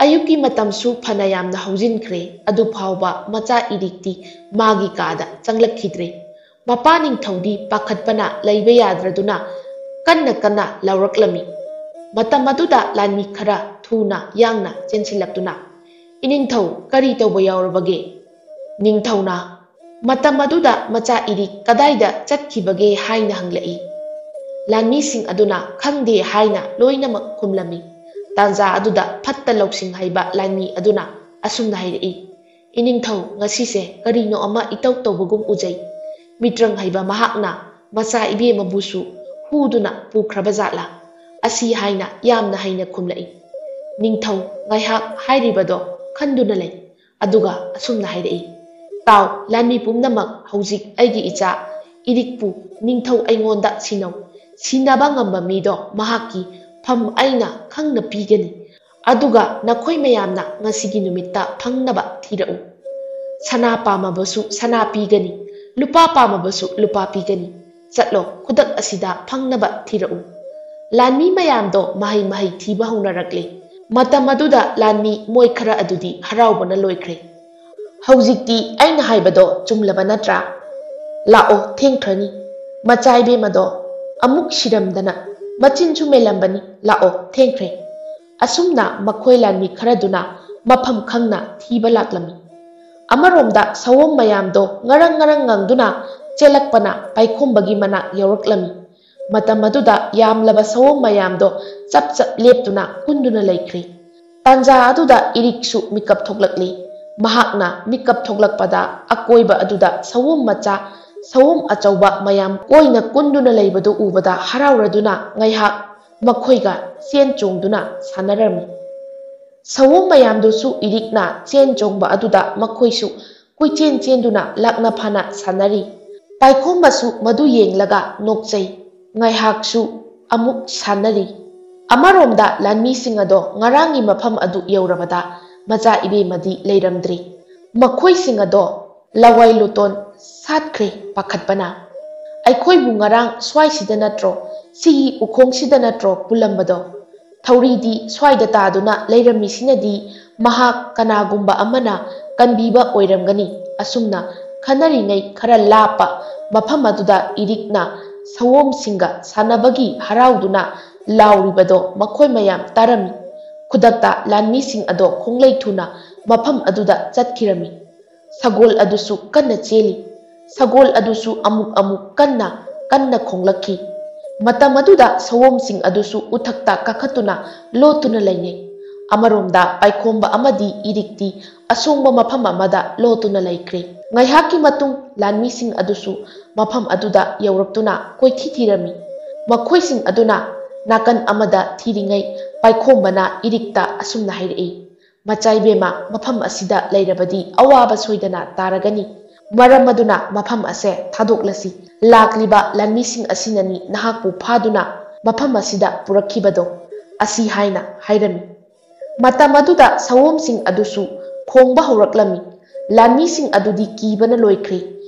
ꯑꯌꯨꯛꯀꯤ ꯃꯇꯝꯁꯨ ꯐꯅ ꯌꯥꯝꯅ ꯍꯧꯖꯤꯟꯈ꯭ꯔꯦ, ꯑꯗꯨꯐꯥꯎꯕ ꯃꯆꯥ ꯏꯔꯤꯛꯇꯤ ꯃꯥꯒꯤ ꯀꯥꯗ ꯆꯪꯂꯛꯈꯤꯗ꯭ꯔꯦ꯫ ꯃꯄꯥ ꯅꯤꯡꯊꯧꯗꯤ ꯄꯥꯈꯠꯄꯅ ꯂꯩꯕ ꯌꯥꯗ꯭ꯔꯗꯨꯅ ꯀꯟꯅ ꯀꯟꯅ ꯂꯥꯎꯔꯛꯂꯝꯃꯤ꯫ ꯃꯇꯝ ꯑꯗꯨꯗ ꯂꯥꯟꯃꯤ ꯈꯔ ꯊꯨꯅ ꯌꯥꯡꯅ ꯆꯦꯟꯁꯤꯜꯂꯛꯇꯨꯅ, "ꯏꯅꯤꯡꯊꯧ, ꯀꯔꯤ ꯇꯧꯕ ꯌꯥꯎꯔꯕꯒꯦ?" ꯅꯤꯡꯊꯧꯅ, "ꯃꯇꯝ ꯑꯗꯨꯗ ꯃꯆꯥ ꯏꯔꯤꯛ ꯀꯗꯥꯏꯗ ꯆꯠꯈꯤꯕꯒꯦ?" ꯍꯥꯏꯅ ꯍꯪꯂꯛꯏ꯫ ꯂꯥꯟꯃꯤꯁꯤꯡ ꯑꯗꯨꯅ, "ꯈꯪꯗꯦ" ꯍꯥꯏꯅ ꯂꯣꯏꯅꯃꯛ ꯈꯨꯝꯂꯝꯃꯤ꯫ ꯇꯥꯟꯖꯥ ꯑꯗꯨꯗ ꯐꯠꯇ ꯂꯧꯁꯤꯡ ꯍꯩꯕ ꯂꯥꯟꯃꯤ ꯑꯗꯨꯅ ꯑꯁꯨꯝꯅ ꯍꯥꯏꯔꯛꯏ, "ꯏꯅꯤꯡꯊꯧ, ꯉꯁꯤꯁꯦ ꯀꯔꯤꯅꯣ ꯑꯃ ꯏꯇꯧ ꯇꯧꯕꯒꯨꯝ ꯎꯖꯩ꯫ ꯃꯤꯇ꯭ꯔꯪ ꯍꯩꯕ ꯃꯍꯥꯛꯅ ꯃꯆꯥ ꯏꯕꯦꯝꯃꯕꯨꯁꯨ ꯍꯨꯗꯨꯅ ꯄꯨꯈ꯭ꯔꯕ ꯖꯥꯠꯂꯥ?" ꯑꯁꯤ ꯍꯥꯏꯅ ꯌꯥꯝꯅ ꯍꯩꯅ ꯈꯨꯝꯂꯛꯏ꯫ ꯅꯤꯡꯊꯧ ꯉꯥꯏꯍꯥꯛ ꯍꯥꯏꯔꯤꯕꯗꯣ ꯈꯟꯗꯨꯅ ꯂꯩ꯫ ꯑꯗꯨꯒ ꯑꯁꯨꯝꯅ ꯍꯥꯏꯔꯛꯏ, "ꯇꯥꯎ, ꯂꯥꯟꯃꯤ ꯄꯨꯝꯅꯃꯛ, ꯍꯧꯖꯤꯛ ꯑꯩꯒꯤ ꯏꯆꯥ ꯏꯔꯤꯛꯄꯨ ꯅꯤꯡꯊꯧ ꯑꯩꯉꯣꯟꯗ ꯁꯤꯟꯅꯧ꯫ ꯁꯤꯟꯅꯕ ꯉꯝꯕ ꯃꯤꯗꯣ ꯃꯍꯥꯛꯀꯤ ꯐꯝ ꯑꯩꯅ ꯈꯪꯅ ꯄꯤꯒꯅꯤ꯫ ꯑꯗꯨꯒ ꯅꯈꯣꯏ ꯃꯌꯥꯝꯅ ꯉꯁꯤꯒꯤ ꯅꯨꯃꯤꯠꯇ ꯐꯪꯅꯕ ꯊꯤꯔꯛꯎ꯫ ꯁꯅꯥ ꯄꯥꯝꯃꯕꯁꯨ ꯁꯅꯥ ꯄꯤꯒꯅꯤ, ꯂꯨꯄꯥ ꯄꯥꯝꯃꯕꯁꯨ ꯂꯨꯄꯥ ꯄꯤꯒꯅꯤ꯫ ꯆꯠꯂꯣ, ꯈꯨꯗꯛ ꯑꯁꯤꯗ ꯐꯪꯅꯕ ꯊꯤꯔꯛꯎ꯫" ꯂꯥꯟꯃꯤ ꯃꯌꯥꯝꯗꯣ ꯃꯍꯩ ꯃꯍꯩ ꯊꯤꯕ ꯍꯧꯅꯔꯛꯂꯦ꯫ ꯃꯇꯝ ꯑꯗꯨꯗ ꯂꯥꯟꯃꯤ ꯃꯣꯏ ꯈꯔ ꯑꯗꯨꯗꯤ ꯍꯔꯥꯎꯕꯅ ꯂꯣꯏꯈ꯭ꯔꯦ꯫ "ꯍꯧꯖꯤꯛꯇꯤ ꯑꯩꯅ ꯍꯥꯏꯕꯗꯣ ꯆꯨꯝꯂꯕ ꯅꯠꯇ꯭ꯔꯥ? ꯂꯥꯛꯑꯣ, ꯊꯦꯡꯈ꯭ꯔꯅꯤ꯫ ꯃꯆꯥ ꯏꯕꯦꯝ ꯑꯗꯣ ꯑꯃꯨꯛ ꯁꯤꯔꯝꯗꯅ ꯃꯆꯤꯟꯁꯨ ꯃꯦꯜꯂꯝꯕꯅꯤ꯫ "ꯂꯥꯛꯑꯣ, ꯊꯦꯡꯈ꯭ꯔꯦ"꯫ ꯑꯁꯨꯝꯅ ꯃꯈꯣꯏ ꯂꯥꯟꯃꯤ ꯈꯔꯗꯨꯅ ꯃꯐꯝ ꯈꯪꯅ ꯊꯤꯕ ꯂꯥꯛꯂꯝꯃꯤ꯫ ꯑꯃꯔꯣꯝꯗ ꯁꯑꯣꯝ ꯃꯌꯥꯝꯗꯣ ꯉꯔꯪ ꯉꯔꯪ ꯉꯪꯗꯨꯅ ꯆꯦꯜꯂꯛꯄꯅ ꯄꯥꯏꯈꯣꯝꯕꯒꯤ ꯃꯅꯥꯛ ꯌꯧꯔꯛꯂꯝꯃꯤ꯫ ꯃꯇꯝ ꯑꯗꯨꯗ ꯌꯥꯝꯂꯕ ꯁꯑꯣꯝ ꯃꯌꯥꯝꯗꯣ ꯆꯞ ꯆꯞ ꯂꯦꯞꯇꯨꯅ ꯀꯨꯟꯗꯨꯅ ꯂꯩꯈ꯭ꯔꯦ꯫ ꯇꯥꯟꯖꯥ ꯑꯗꯨꯗ ꯏꯔꯤꯛꯁꯨ ꯃꯤꯀꯞ ꯊꯣꯛꯂꯛꯂꯤ꯫ ꯃꯍꯥꯛꯅ ꯃꯤꯀꯞ ꯊꯣꯛꯂꯛꯄꯗ ꯑꯀꯣꯏꯕ ꯑꯗꯨꯗ ꯁꯑꯣꯝ ꯃꯆꯥ, ꯁꯑꯣꯝ ꯑꯆꯧꯕ ꯃꯌꯥꯝ ꯀꯣꯏꯅ ꯀꯨꯟꯗꯨꯅ ꯂꯩꯕꯗꯨ ꯎꯕꯗ ꯍꯔꯥꯎꯔꯗꯨꯅ ꯉꯥꯏꯍꯥꯛ ꯃꯈꯣꯏꯒ ꯆꯦꯟ ꯆꯣꯡꯗꯨꯅ ꯁꯥꯟꯅꯔꯝꯃꯤ꯫ ꯁꯑꯣꯝ ꯃꯌꯥꯝꯗꯨꯁꯨ ꯏꯔꯤꯛꯅ ꯆꯦꯟ ꯆꯣꯡꯕ ꯑꯗꯨꯗ ꯃꯈꯣꯏꯁꯨ ꯀꯣꯏꯆꯦꯟ ꯆꯦꯟꯗꯨꯅ ꯂꯥꯛꯅ ꯐꯥꯅ ꯁꯥꯟꯅꯔꯤ꯫ ꯄꯥꯏꯈꯣꯝꯕꯁꯨ ꯃꯗꯨ ꯌꯦꯡꯂꯒ ꯅꯣꯛꯆꯩ꯫ ꯉꯥꯏꯍꯥꯛꯁꯨ ꯑꯃꯨꯛ ꯁꯥꯟꯅꯔꯤ꯫ ꯑꯃꯔꯣꯝꯗ ꯂꯥꯟꯃꯤꯁꯤꯡ ꯑꯗꯣ ꯉꯔꯥꯡꯒꯤ ꯃꯐꯝ ꯑꯗꯨ ꯌꯧꯔꯕꯗ ꯃꯆꯥ ꯏꯕꯦꯝꯃꯗꯤ ꯂꯩꯔꯝꯗ꯭ꯔꯤ꯫ ꯃꯈꯣꯏꯁꯤꯡ ꯑꯗꯣ ꯂꯋꯥꯏ ꯂꯨꯇꯣꯟ ꯁꯥꯠꯈ꯭ꯔꯦ ꯄꯥꯈꯠꯄꯅ꯫ "ꯑꯩꯈꯣꯏꯕꯨ ꯉꯔꯥꯡ ꯁ꯭ꯋꯥꯏꯁꯤꯗ ꯅꯠꯇ꯭ꯔꯣ, ꯁꯤꯒꯤ ꯎꯈꯣꯡꯁꯤꯗ ꯅꯠꯇ꯭ꯔꯣ ꯄꯨꯜꯂꯝꯕꯗꯣ? ꯊꯧꯔꯤꯗꯤ ꯁ꯭ꯋꯥꯏꯗ ꯇꯥꯗꯨꯅ ꯂꯩꯔꯝꯃꯤꯁꯤꯅꯗꯤ ꯃꯍꯥꯛ ꯀꯅꯥꯒꯨꯝꯕ ꯑꯃꯅ ꯀꯟꯕꯤꯕ ꯑꯣꯏꯔꯝꯒꯅꯤ"꯫ ꯑꯁꯨꯝꯅ ꯈꯟꯅꯔꯤꯉꯩ ꯈꯔ ꯂꯥꯞꯄ ꯃꯐꯝ ꯑꯗꯨꯗ ꯏꯔꯤꯛꯅ ꯁꯑꯣꯝꯁꯤꯡꯒ ꯁꯥꯟꯅꯕꯒꯤ ꯍꯔꯥꯎꯗꯨꯅ ꯂꯥꯎꯔꯤꯕꯗꯣ ꯃꯈꯣꯏ ꯃꯌꯥꯝ ꯇꯥꯔꯝꯃꯤ꯫ ꯈꯨꯗꯛꯇ ꯂꯥꯟꯃꯤꯁꯤꯡ ꯑꯗꯣ ꯈꯣꯡꯂꯩ ꯊꯨꯅ ꯃꯐꯝ ꯑꯗꯨꯗ ꯆꯠꯈꯤꯔꯝꯃꯤ꯫ ꯁꯒꯣꯜ ꯑꯗꯨꯁꯨ ꯀꯟꯅ ꯆꯦꯜꯂꯤ꯫ ꯁꯒꯣꯜ ꯑꯗꯨꯁꯨ ꯑꯃꯨꯛ ꯑꯃꯨꯛ ꯀꯟꯅ ꯀꯟꯅ ꯈꯣꯡꯂꯛꯈꯤ꯫ ꯃꯇꯝ ꯑꯗꯨꯗ ꯁꯑꯣꯝꯁꯤꯡ ꯑꯗꯨꯁꯨ ꯎꯊꯛꯇ ꯀꯥꯈꯠꯇꯨꯅ ꯂꯣꯠꯇꯨꯅ ꯂꯩꯅꯩ꯫ ꯑꯃꯔꯣꯝꯗ ꯄꯥꯏꯈꯣꯝꯕ ꯑꯃꯗꯤ ꯏꯔꯤꯛꯇꯤ ꯑꯁꯣꯡꯕ ꯃꯐꯝ ꯑꯃꯗ ꯂꯣꯠꯇꯨꯅ ꯂꯩꯈ꯭ꯔꯦ꯫ ꯉꯥꯏꯍꯥꯛꯀꯤ ꯃꯇꯨꯡ ꯂꯥꯟꯃꯤꯁꯤꯡ ꯑꯗꯨꯁꯨ ꯃꯐꯝ ꯑꯗꯨꯗ ꯌꯧꯔꯛꯇꯨꯅ ꯀꯣꯏꯊꯤ ꯊꯤꯔꯝꯃꯤ꯫ ꯃꯈꯣꯏꯁꯤꯡ ꯑꯗꯨꯅ ꯅꯥꯀꯟ ꯑꯃꯗ ꯊꯤꯔꯤꯉꯩ ꯄꯥꯏꯈꯣꯝꯕꯅ ꯏꯔꯤꯛꯇ ꯑꯁꯨꯝꯅ ꯍꯥꯏꯔꯛꯏ, "ꯃꯆꯥ ꯏꯕꯦꯝꯃ, ꯃꯐꯝ ꯑꯁꯤꯗ ꯂꯩꯔꯕꯗꯤ ꯑꯋꯥꯕ ꯁꯣꯏꯗꯅ ꯇꯥꯔꯒꯅꯤ꯫ ꯃꯔꯝ ꯑꯗꯨꯅ ꯃꯐꯝ ꯑꯁꯦ ꯊꯥꯗꯣꯛꯂꯁꯤ꯫ ꯂꯥꯛꯂꯤꯕ ꯂꯥꯟꯃꯤꯁꯤꯡ ꯑꯁꯤꯅꯅꯤ ꯅꯍꯥꯛꯄꯨ ꯐꯥꯗꯨꯅ ꯃꯐꯝ ꯑꯁꯤꯗ ꯄꯨꯔꯛꯈꯤꯕꯗꯣ"꯫ ꯑꯁꯤ ꯍꯥꯏꯅ ꯍꯥꯏꯔꯝꯃꯤ꯫ ꯃꯇꯝ ꯑꯗꯨꯗ ꯁꯑꯣꯝꯁꯤꯡ ꯑꯗꯨꯁꯨ ꯈꯣꯡꯕ ꯍꯧꯔꯛꯂꯝꯃꯤ꯫ ꯂꯥꯟꯃꯤꯁꯤꯡ ꯑꯗꯨꯗꯤ ꯀꯤꯕꯅ ꯂꯣꯏꯈ꯭ꯔꯦ꯫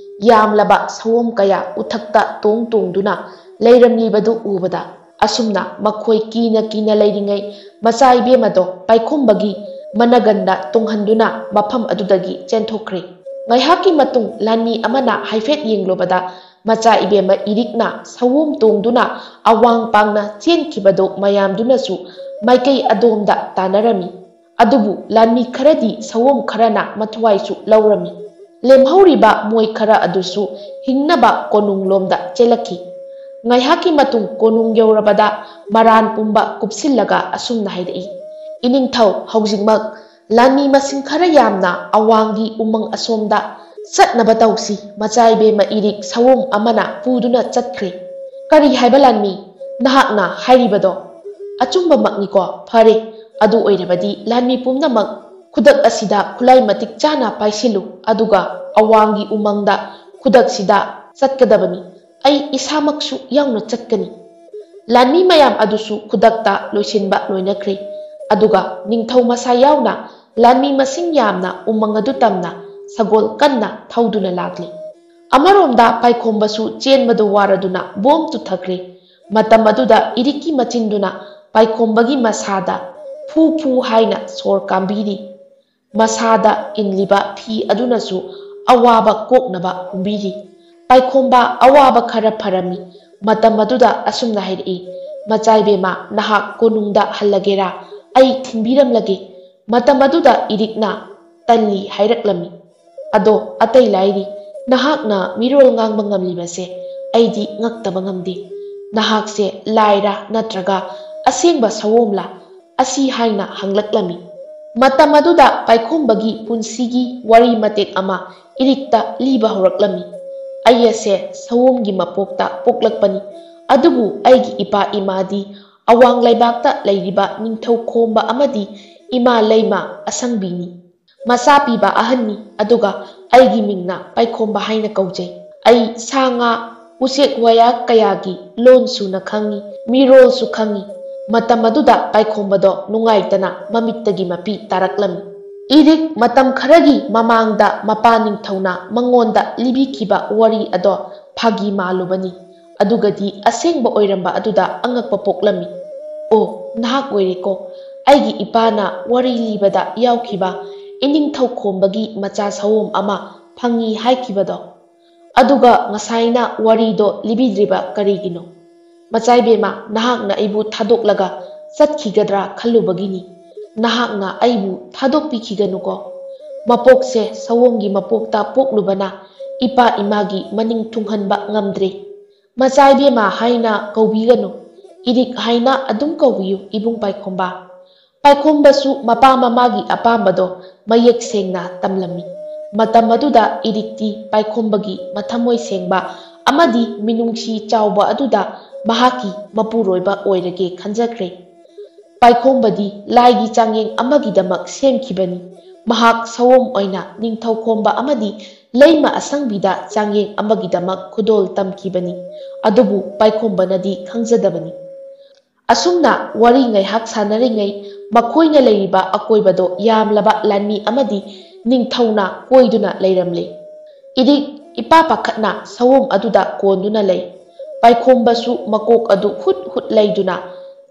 ꯌꯥꯝꯂꯕ ꯁꯑꯣꯝ ꯀꯌꯥ ꯎꯊꯛꯇ ꯇꯣꯡ ꯇꯣꯡꯗꯨꯅ ꯂꯩꯔꯝꯂꯤꯕꯗꯨ ꯎꯕꯗ꯫ ꯑꯁꯨꯝꯅ ꯃꯈꯣꯏ ꯀꯤꯅ ꯀꯤꯅ ꯂꯩꯔꯤꯉꯩ ꯃꯆꯥ ꯏꯕꯦꯝ ꯑꯗꯣ ꯄꯥꯏꯈꯣꯝꯕꯒꯤ ꯃꯅꯒꯟꯗ ꯇꯣꯡꯍꯟꯗꯨꯅ ꯃꯐꯝ ꯑꯗꯨꯗꯒꯤ ꯆꯦꯟꯊꯣꯛꯈ꯭ꯔꯦ꯫ ꯉꯥꯏꯍꯥꯛꯀꯤ ꯃꯇꯨꯡ ꯂꯥꯟꯃꯤ ꯑꯃꯅ ꯍꯥꯏꯐꯦꯠ ꯌꯦꯡꯂꯨꯕꯗ ꯃꯆꯥ ꯏꯕꯦꯝꯃ ꯏꯔꯤꯛꯅ ꯁꯑꯣꯝ ꯇꯣꯡꯗꯨꯅ ꯑꯋꯥꯡ ꯄꯥꯡꯅ ꯆꯦꯟꯈꯤꯕꯗꯨ ꯃꯌꯥꯝꯗꯨꯅꯁꯨ ꯃꯥꯏꯀꯩ ꯑꯗꯣꯝꯗ ꯇꯥꯟꯅꯔꯝꯃꯤ꯫ ꯑꯗꯨꯕꯨ ꯂꯥꯟꯃꯤ ꯈꯔꯗꯤ ꯁꯑꯣꯝ ꯈꯔꯅ ꯃꯊ꯭ꯋꯥꯏꯁꯨ ꯂꯧꯔꯝꯃꯤ꯫ ꯂꯦꯝꯍꯧꯔꯤꯕ ꯃꯣꯏ ꯈꯔ ꯑꯗꯨꯁꯨ ꯍꯤꯡꯅꯕ ꯀꯣꯅꯨꯡꯂꯣꯝꯗ ꯆꯦꯜꯂꯛꯈꯤ꯫ ꯉꯥꯏꯍꯥꯛꯀꯤ ꯃꯇꯨꯡ ꯀꯣꯅꯨꯡ ꯌꯧꯔꯕꯗ ꯃꯔꯥꯟ ꯄꯨꯝꯕ ꯀꯨꯞꯁꯤꯜꯂꯒ ꯑꯁꯨꯝꯅ ꯍꯥꯏꯔꯛꯏ, "ꯏꯅꯤꯡꯊꯧ, ꯍꯧꯖꯤꯛꯃꯛ ꯂꯥꯟꯃꯤ ꯃꯁꯤꯡ ꯈꯔ ꯌꯥꯝꯅ ꯑꯋꯥꯡꯒꯤ ꯎꯃꯪ ꯑꯁꯣꯝꯗ ꯆꯠꯅꯕ ꯇꯧꯁꯤ꯫ ꯃꯆꯥ ꯏꯕꯦꯝꯃ ꯏꯔꯤꯛ ꯁꯑꯣꯝ ꯑꯃꯅ ꯄꯨꯗꯨꯅ ꯆꯠꯈ꯭ꯔꯦ꯫" "ꯀꯔꯤ ꯍꯥꯏꯕ ꯂꯥꯟꯃꯤ? ꯅꯍꯥꯛꯅ ꯍꯥꯏꯔꯤꯕꯗꯣ ꯑꯆꯨꯝꯕꯃꯛꯅꯤꯀꯣ? ꯐꯔꯦ, ꯑꯗꯨ ꯑꯣꯏꯔꯕꯗꯤ ꯂꯥꯟꯃꯤ ꯄꯨꯝꯅꯃꯛ ꯈꯨꯗꯛ ꯑꯁꯤꯗ ꯈꯨꯠꯂꯥꯏ ꯃꯇꯤꯛ ꯆꯥꯅ ꯄꯥꯏꯁꯤꯜꯂꯨ, ꯑꯗꯨꯒ ꯑꯋꯥꯡꯒꯤ ꯎꯃꯪꯗ ꯈꯨꯗꯛꯁꯤꯗ ꯆꯠꯀꯗꯕꯅꯤ꯫ ꯑꯩ ꯏꯁꯥꯃꯛꯁꯨ ꯌꯥꯎꯅ ꯆꯠꯀꯅꯤ꯫" ꯂꯥꯟꯃꯤ ꯃꯌꯥꯝ ꯑꯗꯨꯁꯨ ꯈꯨꯗꯛꯇ ꯂꯣꯏꯁꯤꯟꯕ ꯂꯣꯏꯅꯈ꯭ꯔꯦ꯫ ꯑꯗꯨꯒ ꯅꯤꯡꯊꯧ ꯃꯁꯥ ꯌꯥꯎꯅ ꯂꯥꯟꯃꯤ ꯃꯁꯤꯡ ꯌꯥꯝꯅ ꯎꯃꯪ ꯑꯗꯨ ꯇꯝꯅ ꯁꯒꯣꯜ ꯀꯟꯅ ꯊꯧꯗꯨꯅ ꯂꯥꯛꯂꯤ꯫ ꯑꯃꯔꯣꯝꯗ ꯄꯥꯏꯈꯣꯝꯕꯁꯨ ꯆꯦꯟꯕꯗꯨ ꯋꯥꯔꯗꯨꯅ ꯕꯣꯝ ꯇꯨꯊꯈ꯭ꯔꯦ꯫ ꯃꯇꯝ ꯑꯗꯨꯗ ꯏꯔꯤꯛꯀꯤ ꯃꯆꯤꯟꯗꯨꯅ ꯄꯥꯏꯈꯣꯝꯕꯒꯤ ꯃꯁꯥꯗ ꯐꯨ ꯐꯨ ꯍꯥꯏꯅ ꯁꯣꯔ ꯀꯥꯝꯕꯤꯔꯤ꯫ ꯃꯁꯥꯗ ꯏꯟꯂꯤꯕ ꯐꯤ ꯑꯗꯨꯅꯁꯨ ꯑꯋꯥꯕ ꯀꯣꯛꯅꯕ ꯍꯨꯝꯕꯤꯔꯤ꯫ ꯄꯥꯏꯈꯣꯝꯕ ꯑꯋꯥꯕ ꯈꯔ ꯐꯔꯝꯃꯤ꯫ ꯃꯇꯝ ꯑꯗꯨꯗ ꯑꯁꯨꯝꯅ ꯍꯥꯏꯔꯛꯏ, "ꯃꯆꯥ ꯏꯕꯦꯝꯃ, ꯅꯍꯥꯛ ꯀꯣꯅꯨꯡꯗ ꯍꯜꯂꯒꯦꯔꯥ? ꯑꯩ ꯊꯤꯟꯕꯤꯔꯝꯂꯒꯦ꯫" ꯃꯇꯝ ꯑꯗꯨꯗ ꯏꯔꯤꯛꯅ ꯇꯜꯂꯤ ꯍꯥꯏꯔꯛꯂꯝꯃꯤ꯫ "ꯑꯗꯣ ꯑꯇꯩ ꯂꯥꯏꯔꯤ, ꯅꯍꯥꯛꯅ ꯃꯤꯔꯣꯜ ꯉꯥꯡꯕ ꯉꯝꯂꯤꯕꯁꯦ ꯑꯩꯗꯤ ꯉꯛꯇꯕ ꯉꯝꯗꯦ꯫ ꯅꯍꯥꯛꯁꯦ ꯂꯥꯏꯔꯥ ꯅꯠꯇ꯭ꯔꯒ ꯑꯁꯦꯡꯕ ꯁꯑꯣꯝꯂꯥ?" ꯑꯁꯤ ꯍꯥꯏꯅ ꯍꯪꯂꯛꯂꯝꯃꯤ꯫ ꯃꯇꯝ ꯑꯗꯨꯗ ꯄꯥꯏꯈꯣꯝꯕꯒꯤ ꯄꯨꯟꯁꯤꯒꯤ ꯋꯥꯔꯤ ꯃꯇꯦꯛ ꯑꯃ ꯏꯔꯤꯛꯇ ꯂꯤꯕ ꯍꯧꯔꯛꯂꯝꯃꯤ꯫ "ꯑꯩ ꯑꯁꯦ ꯁꯑꯣꯝꯒꯤ ꯃꯄꯣꯛꯇ ꯄꯣꯛꯂꯛꯄꯅꯤ, ꯑꯗꯨꯕꯨ ꯑꯩꯒꯤ ꯏꯄꯥ ꯏꯃꯥꯗꯤ ꯑꯋꯥꯡ ꯂꯩꯕꯥꯛꯇ ꯂꯩꯔꯤꯕ ꯅꯤꯡꯊꯧ ꯈꯣꯝꯕ ꯑꯃꯗꯤ ꯏꯃꯥ ꯂꯩꯃ ꯑꯁꯪꯕꯤꯅꯤ꯫ ꯃꯆꯥ ꯄꯤꯕ ꯑꯍꯟꯅꯤ, ꯑꯗꯨꯒ ꯑꯩꯒꯤ ꯃꯤꯡꯅ ꯄꯥꯏꯈꯣꯝꯕ ꯍꯥꯏꯅ ꯀꯧꯖꯩ꯫ ꯑꯩ ꯁꯥ ꯉꯥ, ꯎꯆꯦꯛ ꯋꯥꯌꯥ ꯀꯌꯥꯒꯤ ꯂꯣꯟ ꯁꯨꯅ ꯈꯪꯏ, ꯃꯤꯔꯣꯜꯁꯨ ꯈꯪꯏ꯫" ꯃꯇꯝ ꯑꯗꯨꯗ ꯄꯥꯏꯈꯣꯝꯕꯗꯣ ꯅꯨꯡꯉꯥꯏꯇꯅ ꯃꯃꯤꯠꯇꯒꯤ ꯃꯄꯤ ꯇꯥꯔꯛꯂꯝꯃꯤ꯫ ꯏꯔꯤꯛ ꯃꯇꯝ ꯈꯔꯒꯤ ꯃꯃꯥꯡꯗ ꯃꯄꯥ ꯅꯤꯡꯊꯧꯅ ꯃꯉꯣꯟꯗ ꯂꯤꯕꯤꯈꯤꯕ ꯋꯥꯔꯤ ꯑꯗꯣ ꯐꯥꯒꯤ ꯃꯥꯜꯂꯨꯕꯅꯤ꯫ ꯑꯗꯨꯒꯗꯤ ꯑꯁꯦꯡꯕ ꯑꯣꯏꯔꯝꯕ ꯑꯗꯨꯗ ꯑꯉꯛꯄ ꯄꯣꯛꯂꯝꯃꯤ꯫ "ꯑꯣ, ꯅꯍꯥꯛ ꯑꯣꯏꯔꯦꯀꯣ, ꯑꯩꯒꯤ ꯏꯄꯥꯅ ꯋꯥꯔꯤ ꯂꯤꯕꯗ ꯌꯥꯎꯈꯤꯕ ꯏꯅꯤꯡꯊꯧ ꯈꯣꯝꯕꯒꯤ ꯃꯆꯥ ꯁꯑꯣꯝ ꯑꯃ ꯐꯪꯉꯤ ꯍꯥꯏꯈꯤꯕꯗꯣ?" ꯑꯗꯨꯒ ꯉꯁꯥꯏꯅ ꯋꯥꯔꯤꯗꯣ ꯂꯤꯕꯤꯗ꯭ꯔꯤꯕ ꯀꯔꯤꯒꯤꯅꯣ? ꯃꯆꯥꯏꯕꯦꯝꯃ, ꯅꯍꯥꯛꯅ ꯑꯩꯕꯨ ꯊꯥꯗꯣꯛꯂꯒ ꯆꯠꯈꯤꯒꯗ꯭ꯔꯥ ꯈꯜꯂꯨꯕꯒꯤꯅꯤ꯫ ꯅꯍꯥꯛꯅ ꯑꯩꯕꯨ ꯊꯥꯗꯣꯛꯄꯤꯈꯤꯒꯅꯨꯀꯣ꯫ ꯃꯄꯣꯛꯁꯦ ꯁꯑꯣꯝꯒꯤ ꯃꯄꯣꯛꯇ ꯄꯣꯛꯂꯨꯕꯅ ꯏꯄꯥ ꯏꯃꯥꯒꯤ ꯃꯅꯤꯡ ꯊꯨꯡꯍꯟꯕ ꯉꯝꯗ꯭ꯔꯦ꯫ ꯃꯆꯥꯏꯕꯦꯝꯃ ꯍꯥꯏꯅ ꯀꯧꯕꯤꯒꯅꯨ꯫ ꯏꯔꯤꯛ ꯍꯥꯏꯅ ꯑꯗꯨꯝ ꯀꯧꯕꯤꯌꯨ, ꯏꯕꯨꯡ ꯄꯥꯏꯈꯣꯝꯕ꯫ ꯄꯥꯏꯈꯣꯝꯕꯁꯨ ꯃꯄꯥ ꯃꯃꯥꯒꯤ ꯑꯄꯥꯝꯕꯗꯣ ꯃꯌꯦꯛ ꯁꯦꯡꯅ ꯇꯝꯂꯝꯃꯤ꯫ ꯃꯇꯝ ꯑꯗꯨꯗ ꯏꯔꯤꯛꯇꯤ ꯄꯥꯏꯈꯣꯝꯕꯒꯤ ꯃꯊꯃꯣꯏ ꯁꯦꯡꯕ ꯑꯃꯗꯤ ꯃꯤꯅꯨꯡꯁꯤ ꯆꯥꯎꯕ ꯑꯗꯨꯗ ꯃꯍꯥꯛꯀꯤ ꯃꯄꯨꯔꯣꯏꯕ ꯑꯣꯏꯔꯒꯦ ꯈꯟꯖꯈ꯭ꯔꯦ꯫ ꯄꯥꯏꯈꯣꯝꯕꯗꯤ ꯂꯥꯏꯒꯤ ꯆꯥꯡꯌꯦꯡ ꯑꯃꯒꯤꯗꯃꯛ ꯁꯦꯝꯈꯤꯕꯅꯤ꯫ ꯃꯍꯥꯛ ꯁꯑꯣꯝ ꯑꯣꯏꯅ ꯅꯤꯡꯊꯧ ꯈꯣꯝꯕ ꯑꯃꯗꯤ ꯂꯩꯃ ꯑꯁꯪꯕꯤꯗ ꯆꯥꯡꯌꯦꯡ ꯑꯃꯒꯤꯗꯃꯛ ꯈꯨꯗꯣꯜ ꯇꯝꯈꯤꯕꯅꯤ꯫ ꯑꯗꯨꯕꯨ ꯄꯥꯏꯈꯣꯝꯕꯅꯗꯤ ꯈꯪꯖꯗꯕꯅꯤ꯫ ꯑꯁꯨꯝꯅ ꯋꯥꯔꯤ ꯉꯥꯏꯍꯥꯛ ꯁꯥꯟꯅꯔꯤꯉꯩ ꯃꯈꯣꯏꯅ ꯂꯩꯔꯤꯕ ꯑꯀꯣꯏꯕꯗꯣ ꯌꯥꯝꯂꯕ ꯂꯥꯟꯃꯤ ꯑꯃꯗꯤ ꯅꯤꯡꯊꯧꯅ ꯀꯣꯏꯗꯨꯅ ꯂꯩꯔꯝꯂꯦ꯫ ꯏꯔꯤꯛ ꯏꯄꯥ ꯄꯥꯈꯠꯅ ꯁꯑꯣꯝ ꯑꯗꯨꯗ ꯀꯣꯟꯗꯨꯅ ꯂꯩ꯫ ꯄꯥꯏꯈꯣꯝꯕꯁꯨ ꯃꯀꯣꯛ ꯑꯗꯨ ꯍꯨꯠ ꯍꯨꯠ ꯂꯩꯗꯨꯅ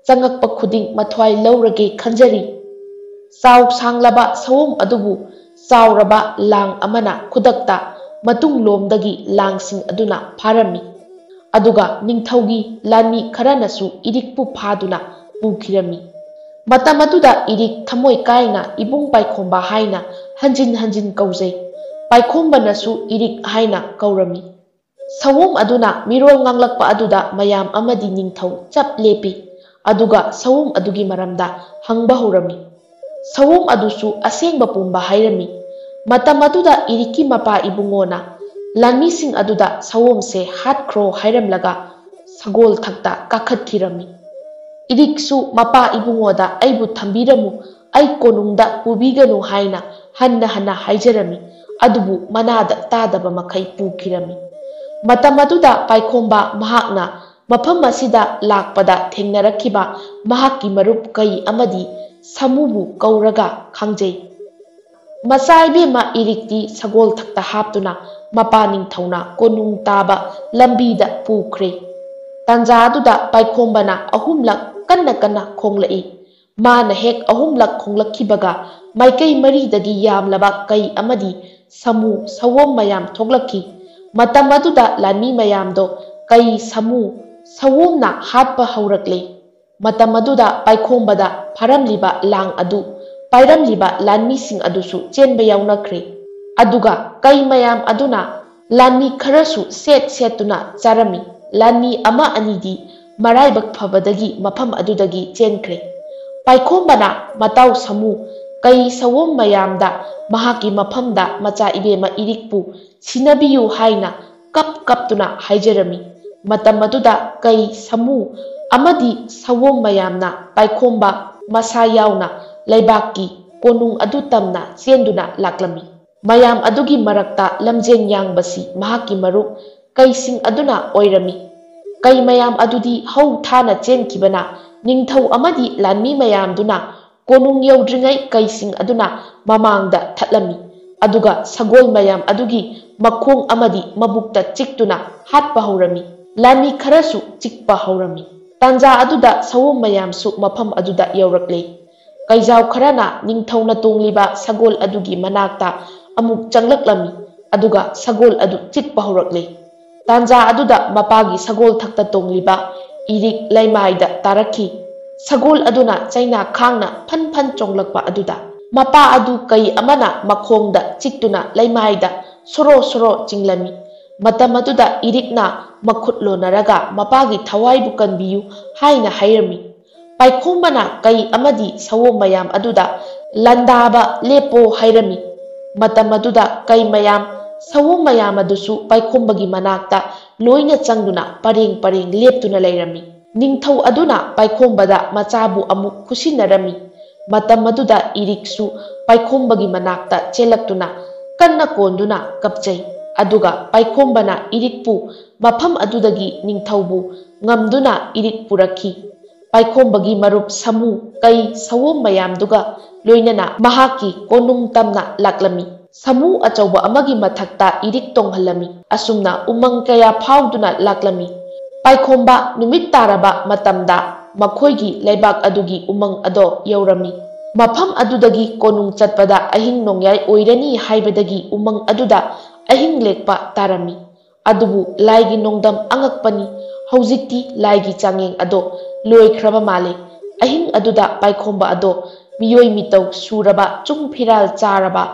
ꯆꯪꯉꯛꯄ ꯈꯨꯗꯤꯡ ꯃꯊ꯭ꯋꯥꯏ ꯂꯧꯔꯒꯦ ꯈꯟꯖꯔꯤ꯫ ꯆꯥꯎ ꯁꯥꯡꯂꯕ ꯁꯑꯣꯝ ꯑꯗꯨꯕꯨ ꯆꯥꯎꯔꯕ ꯂꯥꯡ ꯑꯃꯅ ꯈꯨꯗꯛꯇ ꯃꯇꯨꯡꯂꯣꯝꯗꯒꯤ ꯂꯥꯡꯁꯤꯡ ꯑꯗꯨꯅ ꯐꯥꯔꯝꯃꯤ꯫ ꯑꯗꯨꯒ ꯅꯤꯡꯊꯧꯒꯤ ꯂꯥꯟꯃꯤ ꯈꯔꯅꯁꯨ ꯏꯔꯤꯛꯄꯨ ꯐꯥꯗꯨꯅ ꯄꯨꯈꯤꯔꯝꯃꯤ꯫ ꯃꯇꯝ ꯑꯗꯨꯗ ꯏꯔꯤꯛ ꯊꯃꯣꯏ ꯀꯥꯏꯅ ꯏꯕꯨꯡ ꯄꯥꯏꯈꯣꯝꯕ ꯍꯥꯏꯅ ꯍꯟꯖꯤꯟ ꯍꯟꯖꯤꯟ ꯀꯧꯖꯩ꯫ ꯄꯥꯏꯈꯣꯝꯕꯅꯁꯨ ꯏꯔꯤꯛ ꯍꯥꯏꯅ ꯀꯧꯔꯝꯃꯤ꯫ ꯁꯑꯣꯝ ꯑꯗꯨꯅ ꯃꯤꯔꯣꯜ ꯉꯥꯡꯂꯛꯄ ꯑꯗꯨꯗ ꯃꯌꯥꯝ ꯑꯃꯗꯤ ꯅꯤꯡꯊꯧ ꯆꯞ ꯂꯦꯞꯄꯤ꯫ ꯑꯗꯨꯒ ꯁꯑꯣꯝ ꯑꯗꯨꯒꯤ ꯃꯔꯝꯗ ꯍꯪꯕ ꯍꯧꯔꯝꯃꯤ꯫ ꯁꯑꯣꯝ ꯑꯗꯨꯁꯨ ꯑꯁꯦꯡꯕ ꯄꯨꯝꯕ ꯍꯥꯏꯔꯝꯃꯤ꯫ ꯃꯇꯝ ꯑꯗꯨꯗ ꯏꯔꯤꯛꯀꯤ ꯃꯄꯥ ꯏꯕꯨꯡꯉꯣꯅ ꯂꯥꯟꯃꯤꯁꯤꯡ ꯑꯗꯨꯗ ꯁꯑꯣꯝꯁꯦ ꯍꯥꯠꯈ꯭ꯔꯣ ꯍꯥꯏꯔꯝꯂꯒ ꯁꯒꯣꯜ ꯊꯛꯇ ꯀꯥꯈꯠꯈꯤꯔꯝꯃꯤ꯫ ꯏꯔꯤꯛꯁꯨ ꯃꯄꯥ ꯏꯕꯨꯡꯉꯣꯗ "ꯑꯩꯕꯨ ꯊꯝꯕꯤꯔꯝꯃꯨ, ꯑꯩ ꯀꯣꯅꯨꯡꯗ ꯄꯨꯕꯤꯒꯅꯨ" ꯍꯥꯏꯅ ꯍꯟꯅ ꯍꯟꯅ ꯍꯥꯏꯖꯔꯝꯃꯤ꯫ ꯑꯗꯨꯕꯨ ꯃꯅꯥꯗ ꯇꯥꯗꯕ ꯃꯈꯩ ꯄꯨꯈꯤꯔꯝꯃꯤ꯫ ꯃꯇꯝ ꯑꯗꯨꯗ ꯄꯥꯏꯈꯣꯝꯕ ꯃꯍꯥꯛꯅ ꯃꯐꯝ ꯑꯁꯤꯗ ꯂꯥꯛꯄꯗ ꯊꯦꯡꯅꯔꯛꯈꯤꯕ ꯃꯍꯥꯛꯀꯤ ꯃꯔꯨꯞ ꯀꯩ ꯑꯃꯗꯤ ꯁꯥꯃꯨꯕꯨ ꯀꯧꯔꯒ ꯈꯥꯡꯖꯩ꯫ ꯃꯆꯥ ꯏꯕꯦꯝꯃ ꯏꯔꯤꯛꯇꯤ ꯁꯒꯣꯜ ꯊꯛꯇ ꯍꯥꯞꯇꯨꯅ ꯃꯄꯥ ꯅꯤꯡꯊꯧꯅ ꯀꯣꯅꯨꯡ ꯇꯥꯕ ꯂꯝꯕꯤꯗ ꯄꯨꯈ꯭ꯔꯦ꯫ ꯇꯥꯟꯖꯥ ꯑꯗꯨꯗ ꯄꯥꯏꯈꯣꯝꯕꯅ ꯑꯍꯨꯝꯂꯛ ꯀꯟꯅ ꯀꯟꯅ ꯈꯣꯡꯂꯛꯏ꯫ ꯃꯥꯅ ꯍꯦꯛ ꯑꯍꯨꯝꯂꯛ ꯈꯣꯡꯂꯛꯈꯤꯕꯒ ꯃꯥꯏꯀꯩ ꯃꯔꯤꯗꯒꯤ ꯌꯥꯝꯂꯕ ꯀꯩ ꯑꯃꯗꯤ ꯁꯥꯃꯨ ꯁꯑꯣꯝ ꯃꯌꯥꯝ ꯊꯣꯛꯂꯛꯈꯤ꯫ ꯃꯇꯝ ꯑꯗꯨꯗ ꯂꯥꯟꯃꯤ ꯃꯌꯥꯝꯗꯣ ꯀꯩ, ꯁꯥꯃꯨ, ꯁꯑꯣꯝꯅ ꯍꯥꯠꯄ ꯍꯧꯔꯛꯂꯦ꯫ ꯃꯇꯝ ꯑꯗꯨꯗ ꯄꯥꯏꯈꯣꯝꯕꯗ ꯐꯥꯔꯝꯂꯤꯕ ꯂꯥꯡ ꯑꯗꯨ ꯄꯥꯏꯔꯝꯂꯤꯕ ꯂꯥꯟꯃꯤꯁꯤꯡ ꯑꯗꯨꯁꯨ ꯆꯦꯟꯕ ꯌꯥꯎꯅꯈ꯭ꯔꯦ꯫ ꯑꯗꯨꯒ ꯀꯩ ꯃꯌꯥꯝ ꯑꯗꯨꯅ ꯂꯥꯟꯃꯤ ꯈꯔꯁꯨ ꯁꯦꯠ ꯁꯦꯠꯇꯨꯅ ꯆꯥꯔꯝꯃꯤ꯫ ꯂꯥꯟꯃꯤ ꯑꯃ ꯑꯅꯤꯗꯤ ꯃꯔꯥꯏꯕꯛ ꯐꯕꯗꯒꯤ ꯃꯐꯝ ꯑꯗꯨꯗꯒꯤ ꯆꯦꯟꯈ꯭ꯔꯦ꯫ ꯄꯥꯏꯈꯣꯝꯕꯅ ꯃꯇꯥꯎ ꯁꯥꯃꯨ, ꯀꯩ, ꯁꯑꯣꯝ ꯃꯌꯥꯝꯗ ꯃꯍꯥꯛꯀꯤ ꯃꯐꯝꯗ ꯃꯆꯥ ꯏꯕꯦꯝꯃ ꯏꯔꯤꯛꯄꯨ ꯁꯤꯟꯅꯕꯤꯌꯨ ꯍꯥꯏꯅ ꯀꯞ ꯀꯞꯇꯨꯅ ꯍꯥꯏꯖꯔꯝꯃꯤ꯫ ꯃꯇꯝ ꯑꯗꯨꯗ ꯀꯩ, ꯁꯥꯃꯨ ꯑꯃꯗꯤ ꯁꯑꯣꯝ ꯃꯌꯥꯝꯅ ꯄꯥꯏꯈꯣꯝꯕ ꯃꯁꯥ ꯌꯥꯎꯅ ꯂꯩꯕꯥꯛꯀꯤ ꯀꯣꯅꯨꯡ ꯑꯗꯨ ꯇꯝꯅ ꯆꯦꯟꯗꯨꯅ ꯂꯥꯛꯂꯝꯃꯤ꯫ ꯃꯌꯥꯝ ꯑꯗꯨꯒꯤ ꯃꯔꯛꯇ ꯂꯝꯖꯦꯟ ꯌꯥꯡꯕꯁꯤ ꯃꯍꯥꯛꯀꯤ ꯃꯔꯨꯞ ꯀꯩꯁꯤꯡ ꯑꯗꯨꯅ ꯑꯣꯏꯔꯝꯃꯤ꯫ ꯀꯩ ꯃꯌꯥꯝ ꯑꯗꯨꯗꯤ ꯍꯧ ꯊꯥꯅ ꯆꯦꯟꯈꯤꯕꯅ ꯅꯤꯡꯊꯧ ꯑꯃꯗꯤ ꯂꯥꯟꯃꯤ ꯃꯌꯥꯝꯗꯨꯅ ꯀꯣꯅꯨꯡ ꯌꯧꯗ꯭ꯔꯤꯉꯩ ꯀꯩꯁꯤꯡ ꯑꯗꯨꯅ ꯃꯃꯥꯡꯗ ꯊꯠꯂꯝꯃꯤ꯫ ꯑꯗꯨꯒ ꯁꯒꯣꯜ ꯃꯌꯥꯝ ꯑꯗꯨꯒꯤ ꯃꯈꯣꯡ ꯑꯃꯗꯤ ꯃꯕꯨꯛꯇ ꯆꯤꯛꯇꯨꯅ ꯍꯥꯠꯄ ꯍꯧꯔꯝꯃꯤ꯫ ꯂꯥꯟꯃꯤ ꯈꯔꯁꯨ ꯆꯤꯛꯄ ꯍꯧꯔꯝꯃꯤ꯫ ꯇꯥꯟꯖꯥ ꯑꯗꯨꯗ ꯁꯑꯣꯝ ꯃꯌꯥꯝꯁꯨ ꯃꯐꯝ ꯑꯗꯨꯗ ꯌꯧꯔꯛꯂꯦ꯫ ꯀꯩꯖꯥꯎ ꯈꯔꯅ ꯅꯤꯡꯊꯧꯅ ꯇꯣꯡꯂꯤꯕ ꯁꯒꯣꯜ ꯑꯗꯨꯒꯤ ꯃꯅꯥꯛꯇ ꯑꯃꯨꯛ ꯆꯪꯂꯛꯂꯝꯃꯤ, ꯑꯗꯨꯒ ꯁꯒꯣꯜ ꯑꯗꯨ ꯆꯤꯛꯄ ꯍꯧꯔꯛꯂꯦ꯫ ꯇꯥꯟꯖꯥ ꯑꯗꯨꯗ ꯃꯄꯥꯒꯤ ꯁꯒꯣꯜ ꯊꯛꯇ ꯇꯣꯡꯂꯤꯕ ꯏꯔꯤꯛ ꯂꯩꯃꯥꯏꯗ ꯇꯥꯔꯛꯈꯤ꯫ ꯁꯒꯣꯜ ꯑꯗꯨꯅ ꯆꯩꯅꯥ ꯈꯥꯡꯅ ꯐꯟ ꯐꯟ ꯆꯣꯡꯂꯛꯄ ꯑꯗꯨꯗ ꯃꯄꯥ ꯑꯗꯨ ꯀꯩ ꯑꯃꯅ ꯃꯈꯣꯡꯗ ꯆꯤꯛꯇꯨꯅ ꯂꯩꯃꯥꯏꯗ ꯁꯣꯔꯣ ꯁꯣꯔꯣ ꯆꯤꯡꯂꯝꯃꯤ꯫ ꯃꯇꯝ ꯑꯗꯨꯗ ꯏꯔꯤꯛꯅ ꯃꯈꯨꯠ ꯂꯣꯟꯅꯔꯒ ꯃꯄꯥꯒꯤ ꯊꯋꯥꯏꯕꯨ ꯀꯟꯕꯤꯌꯨ ꯍꯥꯏꯅ ꯍꯥꯏꯔꯝꯃꯤ꯫ ꯄꯥꯏꯈꯣꯝꯕꯅ ꯀꯩ ꯑꯃꯗꯤ ꯁꯑꯣꯝ ꯃꯌꯥꯝ ꯑꯗꯨꯗ ꯂꯥꯟꯗꯥꯕ ꯂꯦꯞꯄꯣ ꯍꯥꯏꯔꯝꯃꯤ꯫ ꯃꯇꯝ ꯑꯗꯨꯗ ꯀꯩ ꯃꯌꯥꯝ, ꯁꯑꯣꯝ ꯃꯌꯥꯝ ꯑꯗꯨꯁꯨ ꯄꯥꯏꯈꯣꯝꯕꯒꯤ ꯃꯅꯥꯛꯇ ꯂꯣꯏꯅ ꯆꯪꯗꯨꯅ ꯄꯔꯦꯡ ꯄꯔꯦꯡ ꯂꯦꯞꯇꯨꯅ ꯂꯩꯔꯝꯃꯤ꯫ ꯅꯤꯡꯊꯧ ꯑꯗꯨꯅ ꯄꯥꯏꯈꯣꯝꯕꯗ ꯃꯆꯥꯕꯨ ꯑꯃꯨꯛ ꯈꯨꯠꯁꯤꯟꯅꯔꯝꯃꯤ꯫ ꯃꯇꯝ ꯑꯗꯨꯗ ꯏꯔꯤꯛꯁꯨ ꯄꯥꯏꯈꯣꯝꯕꯒꯤ ꯃꯅꯥꯛꯇ ꯆꯦꯜꯂꯛꯇꯨꯅ ꯀꯟꯅ ꯀꯣꯟꯗꯨꯅ ꯀꯞꯆꯩ꯫ ꯑꯗꯨꯒ ꯄꯥꯏꯈꯣꯝꯕꯅ ꯏꯔꯤꯛꯄꯨ ꯃꯐꯝ ꯑꯗꯨꯗꯒꯤ ꯅꯤꯡꯊꯧꯕꯨ ꯉꯝꯗꯨꯅ ꯏꯔꯤꯛ ꯄꯨꯔꯛꯈꯤ꯫ ꯄꯥꯏꯈꯣꯝꯕꯒꯤ ꯃꯔꯨꯞ ꯁꯥꯃꯨ, ꯀꯩ, ꯁꯑꯣꯝ ꯃꯌꯥꯝꯗꯨꯒ ꯂꯣꯏꯅꯅ ꯃꯍꯥꯛꯀꯤ ꯀꯣꯅꯨꯡ ꯇꯝꯅ ꯂꯥꯛꯂꯝꯃꯤ꯫ ꯁꯥꯃꯨ ꯑꯆꯧꯕ ꯑꯃꯒꯤ ꯃꯊꯛꯇ ꯏꯔꯤꯛ ꯇꯣꯡꯍꯜꯂꯝꯃꯤ꯫ ꯑꯁꯨꯝꯅ ꯎꯃꯪ ꯀꯌꯥ ꯐꯥꯎꯗꯨꯅ ꯂꯥꯛꯂꯝꯃꯤ꯫ ꯄꯥꯏꯈꯣꯝꯕ ꯅꯨꯃꯤꯠ ꯇꯥꯔꯕ ꯃꯇꯝꯗ ꯃꯈꯣꯏꯒꯤ ꯂꯩꯕꯥꯛ ꯑꯗꯨꯒꯤ ꯎꯃꯪ ꯑꯗꯣ ꯌꯧꯔꯝꯃꯤ꯫ ꯃꯐꯝ ꯑꯗꯨꯗꯒꯤ ꯀꯣꯅꯨꯡ ꯆꯠꯄꯗ ꯑꯍꯤꯡ ꯅꯣꯡꯌꯥꯏ ꯑꯣꯏꯔꯅꯤ ꯍꯥꯏꯕꯗꯒꯤ ꯎꯃꯪ ꯑꯗꯨꯗ ꯑꯍꯤꯡ ꯂꯦꯛꯄ ꯇꯥꯔꯝꯃꯤ꯫ ꯑꯗꯨꯕꯨ ꯂꯥꯏꯒꯤ ꯅꯣꯡꯗꯝ ꯑꯉꯛꯄꯅꯤ, ꯍꯧꯖꯤꯛꯇꯤ ꯂꯥꯏꯒꯤ ꯆꯥꯡꯌꯦꯡ ꯑꯗꯣ ꯂꯣꯏꯈ꯭ꯔꯕ ꯃꯥꯜꯂꯦ꯫ ꯑꯍꯤꯡ ꯑꯗꯨꯗ ꯄꯥꯏꯈꯣꯝꯕ ꯑꯗꯣ ꯃꯤꯑꯣꯏ ꯃꯤꯇꯧ ꯁꯨꯔꯕ, ꯆꯨꯡ ꯐꯤꯔꯥꯜ ꯆꯥꯔꯕ,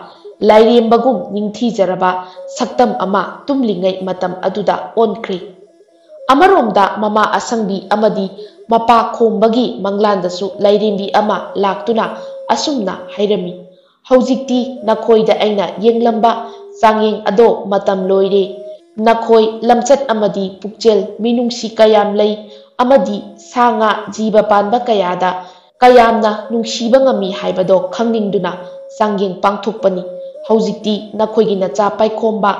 ꯂꯥꯏꯔꯦꯝꯕꯒꯨꯝ ꯅꯤꯡꯊꯤꯖꯔꯕ ꯁꯛꯇꯝ ꯑꯃ ꯇꯨꯝꯂꯤꯉꯩ ꯃꯇꯝ ꯑꯗꯨꯗ ꯑꯣꯟꯈ꯭ꯔꯦ꯫ ꯑꯃꯔꯣꯝꯗ ꯃꯃꯥ ꯑꯁꯪꯕꯤ ꯑꯃꯗꯤ ꯃꯄꯥ ꯈꯣꯝꯕꯒꯤ ꯃꯪꯂꯥꯟꯗꯁꯨ ꯂꯥꯏꯔꯦꯝꯕꯤ ꯑꯃ ꯂꯥꯛꯇꯨꯅ ꯑꯁꯨꯝꯅ ꯍꯥꯏꯔꯝꯃꯤ, "ꯍꯧꯖꯤꯛꯇꯤ ꯅꯈꯣꯏꯗ ꯑꯩꯅ ꯌꯦꯡꯂꯝꯕ ꯆꯥꯡꯌꯦꯡ ꯑꯗꯣ ꯃꯇꯝ ꯂꯣꯏꯔꯦ꯫ ꯅꯈꯣꯏ ꯂꯝꯆꯠ ꯑꯃꯗꯤ ꯄꯨꯛꯆꯦꯜ ꯃꯤꯅꯨꯡꯁꯤ ꯀꯌꯥꯝ ꯂꯩ ꯑꯃꯗꯤ ꯁꯥ ꯉꯥ ꯖꯤꯕ ꯄꯥꯟꯕ ꯀꯌꯥꯗ ꯀꯌꯥꯝꯅ ꯅꯨꯡꯁꯤꯕ ꯉꯝꯃꯤ ꯍꯥꯏꯕꯗꯣ ꯈꯪꯅꯤꯡꯗꯨꯅ ꯆꯥꯡꯌꯦꯡ ꯄꯥꯡꯊꯣꯛꯄꯅꯤ꯫ ꯍꯧꯖꯤꯛꯇꯤ ꯅꯈꯣꯏꯒꯤ ꯅꯆꯥ ꯄꯥꯏꯈꯣꯝꯕ,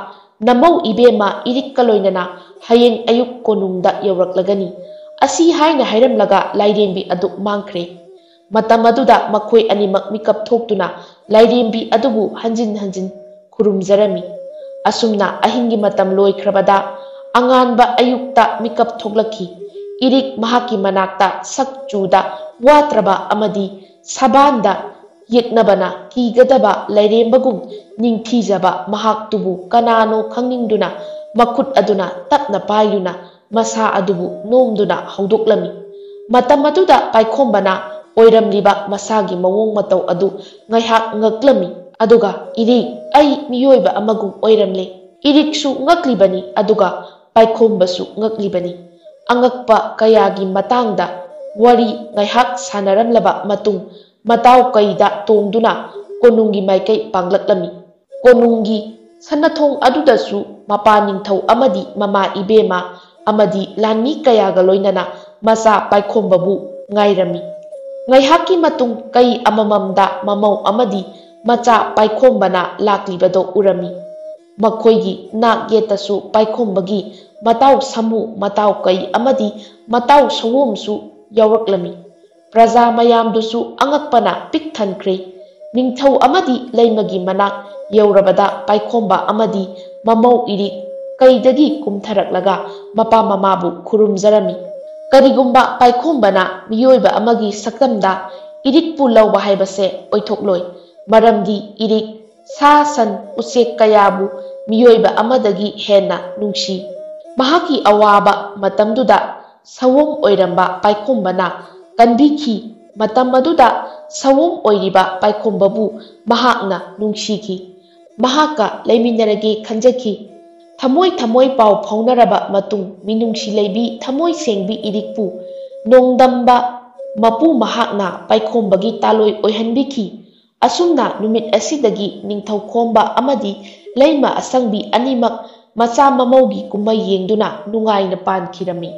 ꯅꯃꯧ ꯏꯕꯦꯝꯃ ꯏꯔꯤꯛꯀ ꯂꯣꯏꯅꯅ ꯍꯌꯦꯡ ꯑꯌꯨꯛ ꯀꯣꯅꯨꯡꯗ ꯌꯧꯔꯛꯂꯒꯅꯤ"꯫ ꯑꯁꯤ ꯍꯥꯏꯅ ꯍꯥꯏꯔꯝꯂꯒ ꯂꯥꯏꯔꯦꯝꯕꯤ ꯑꯗꯨ ꯃꯥꯡꯈ꯭ꯔꯦ꯫ ꯃꯇꯝ ꯑꯗꯨꯗ ꯃꯈꯣꯏ ꯑꯅꯤꯃꯛ ꯃꯤꯀꯞ ꯊꯣꯛꯇꯨꯅ ꯂꯥꯏꯔꯦꯝꯕꯤ ꯑꯗꯨꯕꯨ ꯍꯟꯖꯤꯟ ꯍꯟꯖꯤꯟ ꯈꯨꯔꯨꯝꯖꯔꯝꯃꯤ꯫ ꯑꯁꯨꯝꯅ ꯑꯍꯤꯡꯒꯤ ꯃꯇꯝ ꯂꯣꯏꯈ꯭ꯔꯕꯗ ꯑꯉꯥꯟꯕ ꯑꯌꯨꯛꯇ ꯃꯤꯀꯞ ꯊꯣꯛꯂꯛꯈꯤ꯫ ꯏꯔꯤꯛ ꯃꯍꯥꯛꯀꯤ ꯃꯅꯥꯛꯇ ꯁꯛ ꯆꯨꯗ ꯋꯥꯠꯇ꯭ꯔꯕ ꯑꯃꯗꯤ ꯁꯕꯥꯟꯗ ꯌꯦꯛꯅꯕꯅ ꯀꯤꯒꯗꯕ ꯂꯥꯏꯔꯦꯝꯕꯒꯨꯝ ꯅꯤꯡꯊꯤꯖꯕ ꯃꯍꯥꯛꯇꯨꯕꯨ ꯀꯅꯥꯅꯣ ꯈꯪꯅꯤꯡꯗꯨꯅ ꯃꯈꯨꯠ ꯑꯗꯨꯅ ꯇꯞꯅ ꯄꯥꯏꯗꯨꯅ ꯃꯁꯥ ꯑꯗꯨꯕꯨ ꯅꯣꯝꯗꯨꯅ ꯍꯧꯗꯣꯛꯂꯝꯃꯤ꯫ ꯃꯇꯝ ꯑꯗꯨꯗ ꯄꯥꯏꯈꯣꯝꯕꯅ ꯑꯣꯏꯔꯝꯂꯤꯕ ꯃꯁꯥꯒꯤ ꯃꯑꯣꯡ ꯃꯇꯧ ꯑꯗꯨ ꯉꯥꯏꯍꯥꯛ ꯉꯛꯂꯝꯃꯤ꯫ ꯑꯗꯨꯒ, "ꯏꯔꯤꯛ, ꯑꯩ ꯃꯤꯑꯣꯏꯕ ꯑꯃꯒꯨꯝ ꯑꯣꯏꯔꯝꯂꯦ"꯫ ꯏꯔꯤꯛꯁꯨ ꯉꯛꯂꯤꯕꯅꯤ, ꯑꯗꯨꯒ ꯄꯥꯏꯈꯣꯝꯕꯁꯨ ꯉꯛꯂꯤꯕꯅꯤ꯫ ꯑꯉꯛꯄ ꯀꯌꯥꯒꯤ ꯃꯇꯥꯡꯗ ꯋꯥꯔꯤ ꯉꯥꯏꯍꯥꯛ ꯁꯥꯟꯅꯔꯝꯂꯕ ꯃꯇꯨꯡ, ꯃꯇꯥꯎ ꯀꯩꯗ ꯇꯣꯡꯗꯨꯅ ꯀꯣꯅꯨꯡꯒꯤ ꯃꯥꯏꯀꯩ ꯄꯥꯡꯂꯛꯂꯝꯃꯤ꯫ ꯀꯣꯅꯨꯡꯒꯤ ꯁꯅꯥꯊꯣꯡ ꯑꯗꯨꯗꯁꯨ ꯃꯄꯥ ꯅꯤꯡꯊꯧ ꯑꯃꯗꯤ ꯃꯃꯥ ꯏꯕꯦꯝꯃ ꯑꯃꯗꯤ ꯂꯥꯟꯃꯤ ꯀꯌꯥꯒ ꯂꯣꯏꯅꯅ ꯃꯆꯥ ꯄꯥꯏꯈꯣꯝꯕꯕꯨ ꯉꯥꯏꯔꯝꯃꯤ꯫ ꯉꯥꯏꯍꯥꯛꯀꯤ ꯃꯇꯨꯡ ꯀꯩ ꯑꯃꯃꯝꯗ ꯃꯃꯧ ꯑꯃꯗꯤ ꯃꯆꯥ ꯄꯥꯏꯈꯣꯝꯕꯅ ꯂꯥꯛꯂꯤꯕꯗꯣ ꯎꯔꯝꯃꯤ꯫ ꯃꯈꯣꯏꯒꯤ ꯅꯥꯛ ꯌꯦꯠꯇꯁꯨ ꯄꯥꯏꯈꯣꯝꯕꯒꯤ ꯃꯇꯥꯎ ꯁꯥꯃꯨ, ꯃꯇꯥꯎ ꯀꯩ ꯑꯃꯗꯤ ꯃꯇꯥꯎ ꯁꯑꯣꯝꯁꯨ ꯌꯥꯎꯔꯛꯂꯝꯃꯤ꯫ ꯄ꯭ꯔꯖꯥ ꯃꯌꯥꯝꯗꯨꯁꯨ ꯑꯉꯛꯄꯅ ꯄꯤꯛ ꯊꯟꯈ꯭ꯔꯦ꯫ ꯅꯤꯡꯊꯧ ꯑꯃꯗꯤ ꯂꯩꯃꯒꯤ ꯃꯅꯥꯛ ꯌꯧꯔꯕꯗ ꯄꯥꯏꯈꯣꯝꯕ ꯑꯃꯗꯤ ꯃꯃꯧ ꯏꯔꯤꯛ ꯀꯩꯗꯒꯤ ꯀꯨꯝꯊꯔꯛꯂꯒ ꯃꯄꯥ ꯃꯃꯥꯕꯨ ꯈꯨꯔꯨꯝꯖꯔꯝꯃꯤ꯫ ꯀꯔꯤꯒꯨꯝꯕ ꯄꯥꯏꯈꯣꯝꯕꯅ ꯃꯤꯑꯣꯏꯕ ꯑꯃꯒꯤ ꯁꯛꯇꯝꯗ ꯏꯔꯤꯛꯄꯨ ꯂꯧꯕ ꯍꯥꯏꯕꯁꯦ ꯑꯣꯏꯊꯣꯛꯂꯣꯏ, ꯃꯔꯝꯗꯤ ꯏꯔꯤꯛ ꯁꯥ ꯁꯟ ꯎꯆꯦꯛ ꯀꯌꯥꯕꯨ ꯃꯤꯑꯣꯏꯕ ꯑꯃꯗꯒꯤ ꯍꯦꯟꯅ ꯅꯨꯡꯁꯤ꯫ ꯃꯍꯥꯛꯀꯤ ꯑꯋꯥꯕ ꯃꯇꯝꯗꯨꯗ ꯁꯑꯣꯝ ꯑꯣꯏꯔꯝꯕ ꯄꯥꯏꯈꯣꯝꯕꯅ ꯀꯟꯕꯤꯈꯤ꯫ ꯃꯇꯝ ꯑꯗꯨꯗ ꯁꯑꯣꯝ ꯑꯣꯏꯔꯤꯕ ꯄꯥꯏꯈꯣꯝꯕꯕꯨ ꯃꯍꯥꯛꯅ ꯅꯨꯡꯁꯤꯈꯤ꯫ ꯃꯍꯥꯛꯀ ꯂꯩꯃꯤꯟꯅꯔꯒꯦ ꯈꯟꯖꯈꯤ꯫ ꯊꯃꯣꯏ ꯊꯃꯣꯏ ꯄꯥꯎ ꯐꯥꯎꯅꯔꯕ ꯃꯇꯨꯡ ꯃꯤꯅꯨꯡꯁꯤ ꯂꯩꯕꯤ ꯊꯃꯣꯏ ꯁꯦꯡꯕꯤ ꯏꯔꯤꯛꯄꯨ ꯅꯣꯡꯗꯝꯕ ꯃꯄꯨ ꯃꯍꯥꯛꯅ ꯄꯥꯏꯈꯣꯝꯕꯒꯤ ꯇꯥꯂꯣꯏ ꯑꯣꯏꯍꯟꯕꯤꯈꯤ꯫ ꯑꯁꯨꯝꯅ ꯅꯨꯃꯤꯠ ꯑꯁꯤꯗꯒꯤ ꯅꯤꯡꯊꯧ ꯈꯣꯝꯕ ꯑꯃꯗꯤ ꯂꯩꯃ ꯑꯁꯪꯕꯤ ꯑꯅꯤꯃꯛ ꯃꯆꯥ ꯃꯃꯧꯒꯤ ꯀꯨꯝꯍꯩ ꯌꯦꯡꯗꯨꯅ ꯅꯨꯡꯉꯥꯏꯅ ꯄꯥꯟꯈꯤꯔꯝꯃꯤ꯫